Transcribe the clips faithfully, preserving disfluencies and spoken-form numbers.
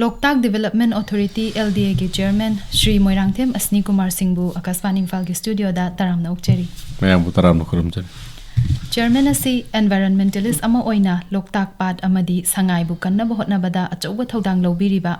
ꯂꯣꯛꯇꯥꯛ development authority, L ꯗꯤ ꯑꯦꯒꯤ chairman Shri Moirangthem ꯑꯁꯅꯤ Kumar ꯁꯤꯡꯕꯨ ꯑꯀꯥꯁꯕꯥꯅꯤ ꯏꯝꯐꯥꯜꯒꯤ ꯁ꯭ꯇꯨꯗꯤꯑꯣꯗ ꯇꯔꯥꯝꯅ ꯑꯣꯛꯆꯔꯤ꯫ ꯃꯌꯥꯝꯕꯨ ꯇꯔꯥꯝꯅ ꯈꯨꯔꯨꯝꯖꯔꯤ꯫ ꯆꯤꯌꯔꯃꯦꯟ ꯑꯁꯤ ꯑꯦꯟꯚꯥꯏꯔꯟꯃꯦꯟꯇꯦꯂꯤꯁ ꯑꯃ ꯑꯣꯏꯅ ꯂꯣꯛꯇꯥꯛ ꯄꯥꯠ ꯑꯃꯗꯤ ꯁꯉꯥꯏꯕꯨ ꯀꯟꯅꯕ ꯍꯣꯠꯅꯕꯗ ꯑꯆꯧꯕ ꯊꯧꯗꯥꯡ ꯂꯧꯕꯤꯔꯤꯕ,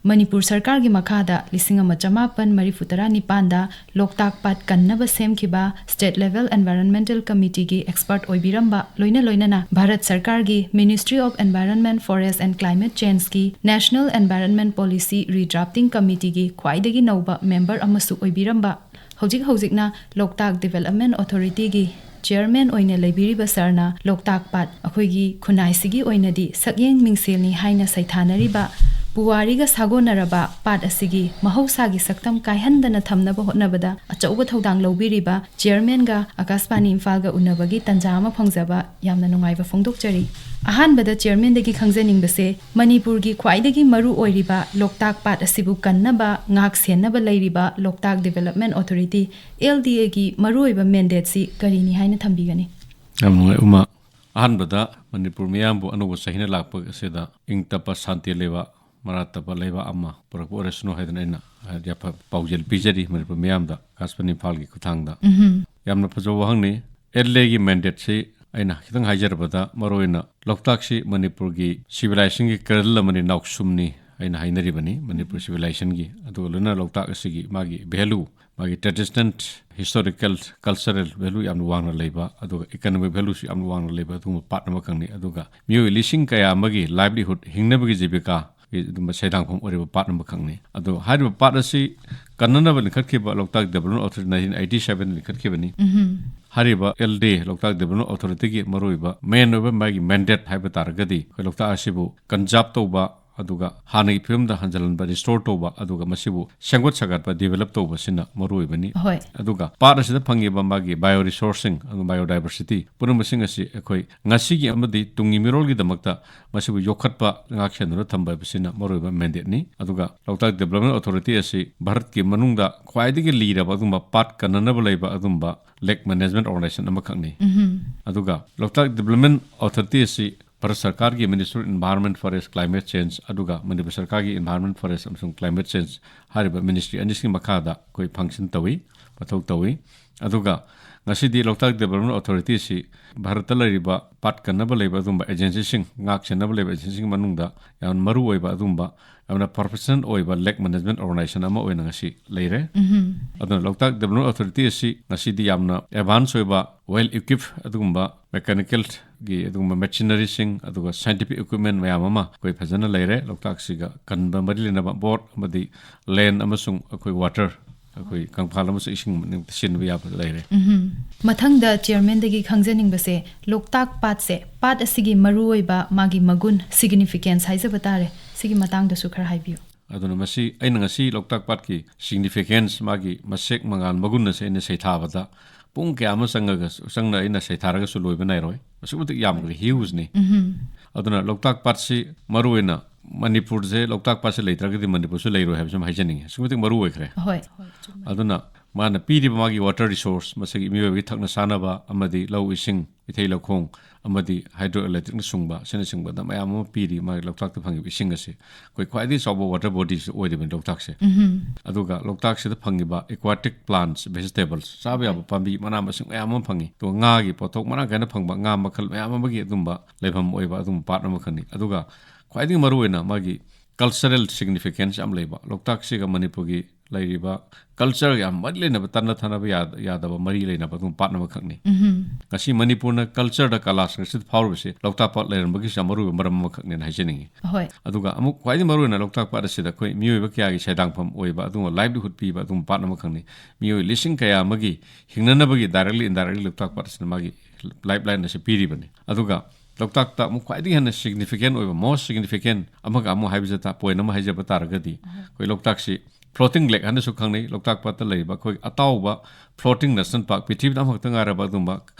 ꯃꯅꯤꯄꯨꯔ ꯁꯔꯀꯥꯔꯒꯤ ꯃꯈꯥꯗ ꯂꯤꯁꯤꯡ ꯑꯃ ꯆꯃꯥꯄꯟ ꯃꯔꯤꯐꯨ ꯇꯔꯥ ꯅꯤꯄꯥꯟꯗ ꯂꯣꯛꯇꯥꯛ ꯄꯥꯠ ꯀꯟꯅꯕ ꯁꯦꯝꯈꯤꯕ ꯁ꯭ꯇꯦꯠ ꯂꯦꯚꯦꯜ ꯑꯦꯟꯚꯥꯏꯔꯟꯃꯦꯟꯇꯦꯜ ꯀꯃꯤꯇꯤꯒꯤ ꯑꯦꯛꯁꯄꯔꯠ ꯑꯣꯏꯕꯤꯔꯝꯕ, ꯂꯣꯏꯅ ꯂꯣꯏꯅꯅ ꯚꯥꯔꯠ ꯁꯔꯀꯥꯔꯒꯤ Ministry of Environment, Forest and Climate Changeꯀꯤ National Environment Policy Redrafting Committeeꯒꯤ ꯈ꯭ꯋꯥꯏꯗꯒꯤ ꯅꯧꯕ ꯃꯦꯝꯕꯔ ꯑꯃꯁꯨ ꯑꯣꯏꯕꯤꯔꯝꯕ, ꯍꯧꯖꯤꯛ ꯍꯧꯖꯤꯛꯅ ꯂꯣꯛꯇꯥꯛ ꯗꯤꯕꯦꯂꯞꯃꯦꯟ ꯑꯣꯊꯣꯔꯤꯇꯤꯒꯤ ꯆꯤꯌꯔꯃꯦꯟ ꯑꯣꯏꯅ ꯂꯩꯕꯤꯔꯤꯕ ꯁꯥꯔꯅ ꯂꯣꯛꯇꯥꯛ ꯄꯥꯠ ꯑꯩꯈꯣꯏꯒꯤ ꯈꯨꯟꯅꯥꯏꯁꯤꯒꯤ ꯑꯣꯏꯅꯗꯤ ꯁꯛꯌꯦꯡ ꯃꯤꯡꯁꯦꯜꯅꯤ ꯍꯥꯏꯅ ꯁꯩꯊꯥꯅꯔꯤꯕ ꯄꯨꯋꯥꯔꯤꯒ ꯁꯥꯒꯣꯟꯅꯔꯕ ꯄꯥꯠ ꯑꯁꯤꯒꯤ ꯃꯍꯧꯁꯥꯒꯤ ꯁꯛꯇꯝ ꯀꯥꯏꯍꯟꯗꯅ ꯊꯝꯅꯕ ꯍꯣꯠꯅꯕꯗ ꯑꯆꯧꯕ ꯊꯧꯗꯥꯡ ꯂꯧꯕꯤꯔꯤꯕ ꯆꯤꯌꯔꯃꯦꯟꯒ ꯑꯀꯥꯁꯕꯥꯅꯤ ꯏꯝꯐꯥꯜꯒ ꯎꯅꯕꯒꯤ ꯇꯟꯖꯥ ꯑꯃ ꯐꯪꯖꯕ ꯌꯥꯝꯅ ꯅꯨꯡꯉꯥꯏꯕ ꯐꯣꯡꯗꯣꯛꯆꯔꯤ꯫ ꯑꯍꯥꯟꯕꯗ ꯆꯤꯌꯔꯃꯦꯟꯗꯒꯤ ꯈꯪꯖꯅꯤꯡꯕꯁꯦ, ꯃꯅꯤꯄꯨꯔꯒꯤ ꯈ꯭ꯋꯥꯏꯗꯒꯤ ꯃꯔꯨ ꯑꯣꯏꯔꯤꯕ ꯂꯣꯛꯇꯥꯛ ꯄꯥꯠ ꯑꯁꯤꯕꯨ ꯀꯟꯅꯕ, ꯉꯥꯛ ꯁꯦꯟꯅꯕ ꯂꯩꯔꯤꯕ ꯂꯣꯛꯇꯥꯛ ꯗꯤꯕꯦꯂꯞꯃꯦꯟ ꯑꯣꯊꯣꯔꯤꯇꯤ, ꯑꯦꯜ ꯗꯤ ꯑꯦꯒꯤ ꯃꯔꯨꯑꯣꯏꯕ ꯃꯦꯟꯗꯦꯠꯁꯤ ꯀꯔꯤꯅꯤ ꯍꯥꯏꯅ ꯊꯝꯕꯤꯒꯅꯤ? ꯌꯥꯝ ꯅꯨꯡꯉꯥꯏ, ꯎꯃꯥ꯫ ꯑꯍꯥꯟꯕꯗ ꯃꯅꯤꯄꯨꯔ ꯃꯤꯌꯥꯝꯕꯨ ꯑꯅꯧꯕ ꯆꯍꯤꯅ ꯂꯥꯛꯄ ꯑꯁꯤꯗ ꯏꯪ ꯇꯞꯄ, ꯁꯥꯟꯇꯤ ꯂꯩꯕ, ꯃꯔꯥ ꯇꯞꯄ ꯂꯩꯕꯥꯛ ꯑꯃ ꯄꯨꯔꯛꯄ ꯑꯣꯏꯔꯁꯅꯨ ꯍꯥꯏꯗꯨꯅ ꯑꯩꯅ ꯌꯥꯐ-, ꯄꯥꯎꯖꯦꯜ ꯄꯤꯖꯔꯤ ꯃꯅꯤꯄꯨꯔ ꯃꯤꯌꯥꯝꯗ, ꯑꯀꯥꯁꯕꯥꯅꯤ ꯏꯝꯐꯥꯜꯒꯤ ꯈꯨꯠꯊꯥꯡꯗ꯫ ꯎꯝꯍꯨꯝ꯫ ꯌꯥꯝꯅ ꯐꯖꯕ ꯋꯥꯍꯪꯅꯤ꯫ ꯑꯦꯜ ꯑꯦꯒꯤ ꯃꯦꯟꯗꯦꯠꯁꯤ ꯑꯩꯅ ꯈꯤꯇꯪ ꯍꯥꯏꯖꯔꯕꯗ, ꯃꯔꯨꯑꯣꯏꯅ ꯂꯣꯛꯇꯥꯛꯁꯤ ꯃꯅꯤꯄꯨꯔꯒꯤ ꯁꯤꯚꯤꯂꯥꯏꯖꯦꯁꯟꯒꯤ ꯀ꯭ꯔꯦꯗꯜ ꯑꯃꯅꯤ, ꯅꯥꯎꯁꯨꯝꯅꯤ ꯑꯩꯅ ꯍꯥꯏꯅꯔꯤꯕꯅꯤ ꯃꯅꯤꯄꯨꯔ ꯁꯤꯚꯤꯂꯥꯏꯖꯦꯁꯟꯒꯤ꯫ ꯑꯗꯨꯒ ꯂꯣꯏꯅꯅ ꯂꯣꯛꯇꯥꯛ ꯑꯁꯤꯒꯤ ꯃꯥꯒꯤ ꯚꯦꯂꯨ, ꯃꯥꯒꯤ ꯇ꯭ꯔꯦꯗꯤꯁꯅꯦꯜ, ꯍꯤꯁꯇꯣꯔꯤꯀꯦꯜ, ꯀꯜꯆꯔꯦꯜ ꯚꯦꯂꯨ ꯌꯥꯝꯅ ꯋꯥꯡꯅ ꯂꯩꯕ, ꯑꯗꯨꯒ ꯏꯀꯅꯣꯃꯤꯛ ꯚꯦꯂꯨꯁꯨ ꯌꯥꯝꯅ ꯋꯥꯡꯅ ꯂꯩꯕ ꯑꯗꯨꯒꯨꯝꯕ ꯄꯥꯠ ꯑꯃꯈꯛꯅꯤ꯫ ꯑꯗꯨꯒ ꯃꯤꯑꯣꯏ ꯂꯤꯁꯤꯡ ꯀꯌꯥ ꯑꯃꯒꯤ ꯂꯥꯏꯚꯂꯤꯍꯨꯗ, ꯍꯤꯡꯅꯕꯒꯤ ꯖꯤꯕꯤꯀꯥꯒꯤ ꯑꯗꯨꯝꯕ ꯁꯦꯟꯗꯥꯡꯐꯝ ꯑꯣꯏꯔꯤꯕ ꯄꯥꯠ ꯑꯃꯈꯛꯅꯤ꯫ ꯑꯗꯣ ꯍꯥꯏꯔꯤꯕ ꯄꯥꯠ ꯑꯁꯤ ꯀꯟꯅꯅꯕ ꯂꯤꯡꯈꯠꯈꯤꯕ ꯂꯣꯛꯇꯥꯛ ꯗꯦꯕꯂꯞꯃꯦꯟ ꯑꯣꯊꯣꯔꯤꯇꯤ ꯅꯥꯏꯟꯇꯤꯟ ꯑꯩꯠꯇꯤ ꯁꯚꯦꯟꯗ ꯂꯤꯡꯈꯠꯈꯤꯕꯅꯤ꯫ ꯎꯝꯍꯨꯝ꯫ ꯍꯥꯏꯔꯤꯕ ꯑꯦꯜ ꯗꯤ ꯑꯦ, ꯂꯣꯛꯇꯥꯛ ꯗꯦꯕꯂꯞꯃꯦꯟ ꯑꯣꯊꯣꯔꯤꯇꯤꯒꯤ ꯃꯔꯨꯑꯣꯏꯕ ꯃꯦꯟ ꯑꯣꯏꯕ ꯃꯥꯒꯤ ꯃꯦꯟꯗꯦꯠ ꯍꯥꯏꯕ ꯇꯥꯔꯒꯗꯤ ꯑꯩꯈꯣꯏ ꯂꯣꯛꯇꯥꯛ ꯑꯁꯤꯕꯨ ꯀꯟꯖꯥꯔꯕ ꯇꯧꯕ, ꯑꯗꯨꯒ ꯍꯥꯟꯅꯒꯤ ꯐꯤꯕꯝꯗ ꯍꯟꯖꯤꯜꯍꯟꯕ, ꯔꯤꯁꯇꯣꯔ ꯇꯧꯕ, ꯑꯗꯨꯒ ꯃꯁꯤꯕꯨ ꯁꯦꯝꯒꯠ ꯁꯥꯒꯠꯄ, ꯗꯤꯕꯦꯂꯞ ꯇꯧꯕꯁꯤꯅ ꯃꯔꯨꯑꯣꯏꯕꯅꯤ꯫ ꯍꯣꯏ꯫ ꯑꯗꯨꯒ ꯄꯥꯠ ꯑꯁꯤꯗ ꯐꯪꯉꯤꯕ ꯃꯥꯒꯤ ꯕꯥꯏꯑꯣ ꯔꯤꯁꯣꯔꯁꯁꯤꯡ, ꯑꯗꯨ ꯕꯥꯏꯑꯣ ꯗꯥꯏꯕꯔꯁꯤꯇꯤ ꯄꯨꯝꯅꯃꯛꯁꯤꯡ ꯑꯁꯤ ꯑꯩꯈꯣꯏ ꯉꯁꯤꯒꯤ ꯑꯃꯗꯤ ꯇꯨꯡꯒꯤ ꯃꯤꯔꯣꯜꯒꯤꯗꯃꯛꯇ ꯃꯁꯤꯕꯨ ꯌꯣꯛꯈꯠꯄ, ꯉꯥꯛ ꯁꯦꯟꯗꯨꯅ ꯊꯝꯕ ꯍꯥꯏꯕꯁꯤꯅ ꯃꯔꯨꯑꯣꯏꯕ ꯃꯦꯟꯗꯦꯠꯅꯤ꯫ ꯑꯗꯨꯒ ꯂꯣꯛꯇꯥꯛ ꯗꯦꯕꯂꯞꯃꯦꯟ ꯑꯣꯊꯣꯔꯤꯇꯤ ꯑꯁꯤ ꯚꯥꯔꯠꯀꯤ ꯃꯅꯨꯡꯗ ꯈ꯭ꯋꯥꯏꯗꯒꯤ ꯂꯤꯔꯕ ꯑꯗꯨꯒꯨꯝꯕ ꯄꯥꯠ ꯀꯟꯅꯅꯕ ꯂꯩꯕ ꯑꯗꯨꯒꯨꯝꯕ ꯂꯦꯛ ꯃꯦꯅꯦꯖꯃꯦꯟ ꯑꯣꯔꯒꯅꯥꯏꯖꯦꯁꯟ ꯑꯃꯈꯛꯅꯤ꯫ ꯎꯝꯍꯨꯝ꯫ ꯑꯗꯨꯒ ꯂꯣꯛꯇꯥꯛ ꯗꯦꯕꯂꯞꯃꯦꯟ ꯑꯣꯊꯣꯔꯤꯇꯤ ꯑꯁꯤ ꯚꯥꯔꯠ ꯁꯔꯀꯥꯔꯒꯤ Ministry of Environment, Forest, Climate Change ꯑꯗꯨꯒ ꯃꯅꯤꯄꯨꯔ ꯁꯔꯀꯥꯔꯒꯤ Environment, Forest ꯑꯃꯁꯨꯡ Climate Change ꯍꯥꯏꯔꯤꯕ ministry ꯑꯅꯤꯁꯤꯒꯤ ꯃꯈꯥꯗ ꯑꯩꯈꯣꯏ function ꯇꯧꯏ, ꯃꯊꯧ ꯇꯧꯏ꯫ ꯑꯗꯨꯒ ꯉꯁꯤꯗꯤ ꯂꯣꯛꯇꯥꯛ Development Authority ꯑꯁꯤ ꯚꯥꯔꯠꯇ ꯂꯩꯔꯤꯕ ꯄꯥꯠ ꯀꯟꯅꯕ ꯂꯩꯕ ꯑꯗꯨꯒꯨꯝꯕ agencyꯁꯤꯡ, ꯉꯥꯛ ꯁꯦꯟꯅꯕ ꯂꯩꯕ agencyꯁꯤꯡ ꯃꯅꯨꯡꯗ ꯌꯥꯝꯅ ꯃꯔꯨ ꯑꯣꯏꯕ ꯑꯗꯨꯒꯨꯝꯕ, ꯌꯥꯝꯅ professional ꯑꯣꯏꯕ lake management organization ꯑꯃ ꯑꯣꯏꯅ ꯉꯁꯤ ꯂꯩꯔꯦ꯫ ꯑꯗꯨꯅ ꯂꯣꯛꯇꯥꯛ Development Authority ꯑꯁꯤ ꯉꯁꯤꯗꯤ ꯌꯥꯝꯅ advance ꯑꯣꯏꯕ, well equipped ꯑꯗꯨꯒꯨꯝꯕ mechanicalꯒꯤ ꯑꯗꯨꯒꯨꯝꯕ machineryꯁꯤꯡ, ꯑꯗꯨꯒ scientific equipment ꯃꯌꯥꯝ ꯑꯃ ꯑꯩꯈꯣꯏ ꯐꯖꯅ ꯂꯩꯔꯦ꯫ ꯂꯣꯛꯇꯥꯛꯁꯤꯒ ꯀꯟꯕ ꯃꯔꯤ ꯂꯩꯅꯕ board ꯑꯃꯗꯤ land ꯑꯃꯁꯨꯡ ꯑꯩꯈꯣꯏ water, ꯑꯩꯈꯣꯏ ꯀꯪꯐꯥꯜ ꯑꯃꯁꯨꯡ ꯏꯁꯤꯡ ꯁꯤꯖꯤꯟꯅꯕ ꯌꯥꯕ ꯂꯩꯔꯦ꯫ ꯃꯊꯪꯗ chairmanꯗꯒꯤ ꯈꯪꯖꯅꯤꯡꯕꯁꯦ, ꯂꯣꯛꯇꯥꯛ ꯄꯥꯠꯁꯦ, ꯄꯥꯠ ꯑꯁꯤꯒꯤ ꯃꯔꯨꯑꯣꯏꯕ, ꯃꯥꯒꯤ ꯃꯒꯨꯟ, significance ꯍꯥꯏꯖꯕ ꯇꯥꯔꯦ, ꯁꯤꯒꯤ ꯃꯇꯥꯡꯗꯁꯨ ꯈꯔ ꯍꯥꯏꯕꯤꯌꯨ꯫ ꯑꯗꯨꯅ ꯃꯁꯤ ꯑꯩꯅ ꯉꯁꯤ ꯂꯣꯛꯇꯥꯛ ꯄꯥꯠꯀꯤ significance, ꯃꯥꯒꯤ ꯃꯁꯦꯛ ꯃꯉꯥꯜ ꯃꯒꯨꯟ ꯑꯁꯦ ꯑꯩꯅ ꯁꯩꯊꯥꯕꯗ ꯄꯨꯡ ꯀꯌꯥ ꯑꯃ ꯆꯪꯉꯒ, ꯆꯪꯅ ꯑꯩꯅ ꯁꯩꯊꯥꯔꯒꯁꯨ ꯂꯣꯏꯕ ꯅꯥꯏꯔꯣꯏ꯫ ꯑꯁꯨꯛꯀꯤ ꯃꯇꯤꯛ ꯌꯥꯝꯈ꯭ꯔꯦ, hugeꯅꯤ꯫ ꯑꯗꯨꯅ ꯂꯣꯛꯇꯥꯛ ꯄꯥꯠꯁꯤ ꯃꯔꯨꯑꯣꯏꯅ ꯃꯅꯤꯄꯨꯔꯁꯦ, ꯂꯣꯛꯇꯥꯛ ꯄꯥꯠꯁꯦ ꯂꯩꯇ꯭ꯔꯒꯗꯤ ꯃꯅꯤꯄꯨꯔꯁꯨ ꯂꯩꯔꯣꯏ ꯍꯥꯏꯕꯁꯤ ꯑꯃ ꯍꯥꯏꯖꯅꯤꯡꯉꯤ꯫ ꯑꯁꯨꯛꯀꯤ ꯃꯇꯤꯛ ꯃꯔꯨ ꯑꯣꯏꯈ꯭ꯔꯦ꯫ ꯍꯣꯏ꯫ ꯑꯗꯨꯅ ꯃꯥꯅ ꯄꯤꯔꯤꯕ ꯃꯥꯒꯤ water resource, ꯃꯁꯤꯒꯤ ꯃꯤꯑꯣꯏꯕꯒꯤ ꯊꯛꯅ ꯆꯥꯅꯕ ꯑꯃꯗꯤ ꯂꯧ ꯏꯁꯤꯡ, ꯏꯊꯩ ꯂꯧꯈꯣꯡ ꯑꯃꯗꯤ hydroelectricꯅ ꯁꯨꯡꯕ, ꯑꯁꯤꯅꯆꯤꯡꯕꯗ ꯃꯌꯥꯝ ꯑꯃ ꯄꯤꯔꯤ꯫ ꯃꯥꯒꯤ ꯂꯣꯛꯇꯥꯛꯇ ꯐꯪꯉꯤꯕ ꯏꯁꯤꯡ ꯑꯁꯤ ꯑꯩꯈꯣꯏ ꯈ꯭ꯋꯥꯏꯗꯒꯤ ꯆꯥꯎꯕ water bodyꯁꯤ ꯑꯣꯏꯔꯤꯕꯅꯤ ꯂꯣꯛꯇꯥꯛꯁꯦ꯫ ꯑꯗꯨꯒ ꯂꯣꯛꯇꯥꯛꯁꯤꯗ ꯐꯪꯉꯤꯕ aquatic plants, vegetables, ꯆꯥꯕ ꯌꯥꯕ ꯄꯥꯝꯕꯤ, ꯃꯅꯥ ꯃꯁꯤꯡ ꯃꯌꯥꯝ ꯑꯃ ꯐꯪꯉꯤ꯫ ꯑꯗꯨꯒ ꯉꯥꯒꯤ ꯄꯣꯠꯊꯣꯛ ꯃꯔꯥꯡ ꯀꯥꯏꯅ ꯐꯪꯕ, ꯉꯥ ꯃꯈꯜ ꯃꯌꯥꯝ ꯑꯃꯒꯤ ꯑꯗꯨꯝꯕ ꯂꯩꯐꯝ ꯑꯣꯏꯕ ꯑꯗꯨꯝꯕ ꯄꯥꯠ ꯑꯃꯈꯛꯅꯤ꯫ ꯑꯗꯨꯒ ꯈ꯭ꯋꯥꯏꯗꯒꯤ ꯃꯔꯨꯑꯣꯏꯅ ꯃꯥꯒꯤ cultural significance ꯌꯥꯝ ꯂꯩꯕ, ꯂꯣꯛꯇꯥꯛꯁꯤꯒ ꯃꯅꯤꯄꯨꯔꯒꯤ ꯂꯩꯔꯤꯕ culture ꯌꯥꯝ ꯃꯔꯤ ꯂꯩꯅꯕ, ꯇꯠꯅ ꯊꯥꯅꯕ ꯌꯥ-, ꯌꯥꯗꯕ ꯃꯔꯤ ꯂꯩꯅꯕ ꯑꯗꯨꯝ ꯄꯥꯠ ꯑꯃꯈꯛꯅꯤ꯫ ꯉꯁꯤ ꯃꯅꯤꯄꯨꯔꯅ cultureꯗ, ꯀꯂꯥ ꯁꯪꯁꯀ꯭ꯔꯤꯇꯤꯗ ꯐꯥꯎꯔꯤꯕꯁꯤ ꯂꯣꯛꯇꯥꯛ ꯄꯥꯠ ꯂꯩꯔꯝꯕꯒꯤꯁꯨ ꯌꯥꯝ ꯃꯔꯨꯑꯣꯏꯕ ꯃꯔꯝ ꯑꯃꯈꯛꯅꯦꯅ ꯍꯥꯏꯖꯅꯤꯡꯉꯤ꯫ ꯍꯣꯏ꯫ ꯑꯗꯨꯒ ꯑꯃꯨꯛ ꯈ꯭ꯋꯥꯏꯗꯒꯤ ꯃꯔꯨꯑꯣꯏꯅ ꯂꯣꯛꯇꯥꯛ ꯄꯥꯠ ꯑꯁꯤꯗ ꯑꯩꯈꯣꯏ ꯃꯤꯑꯣꯏꯕ ꯀꯌꯥꯒꯤ ꯁꯦꯟꯗꯥꯡꯐꯝ ꯑꯣꯏꯕ ꯑꯗꯨꯒꯨꯝꯕ livelihood ꯄꯤꯕ ꯑꯗꯨꯒꯨꯝꯕ ꯄꯥꯠ ꯑꯃꯈꯛꯅꯤ꯫ ꯃꯤꯑꯣꯏ ꯂꯤꯁꯤꯡ ꯀꯌꯥ ꯑꯃꯒꯤ ꯍꯤꯡꯅꯅꯕꯒꯤ directly indirectly ꯂꯣꯛꯇꯥꯛ ꯄꯥꯠ ꯑꯁꯤꯅ ꯃꯥꯒꯤ lifeline ꯑꯁꯤ ꯄꯤꯔꯤꯕꯅꯤ꯫ ꯑꯗꯨꯒ ꯂꯣꯛꯇꯥꯛꯇ ꯑꯃꯨꯛ ꯈ꯭ꯋꯥꯏꯗꯒꯤ ꯍꯦꯟꯅ significant ꯑꯣꯏꯕ, most significant ꯑꯃꯒ ꯑꯃꯨꯛ ꯍꯥꯏꯕꯁꯦ ꯇꯥ-, point ꯑꯃ ꯍꯥꯏꯖꯕ ꯇꯥꯔꯒꯗꯤ, ꯑꯩꯈꯣꯏ ꯂꯣꯛꯇꯥꯛꯁꯤ floating lake ꯍꯥꯏꯅꯁꯨ ꯈꯪꯅꯩ꯫ ꯂꯣꯛꯇꯥꯛ ꯄꯥꯠꯇ ꯂꯩꯔꯤꯕ ꯑꯩꯈꯣꯏ ꯑꯇꯥꯎꯕ floating national park, ꯄ꯭ꯔꯤꯊꯤꯕꯤꯗ ꯑꯃꯈꯛꯇ ꯉꯥꯏꯔꯕ ꯑꯗꯨꯒꯨꯝꯕ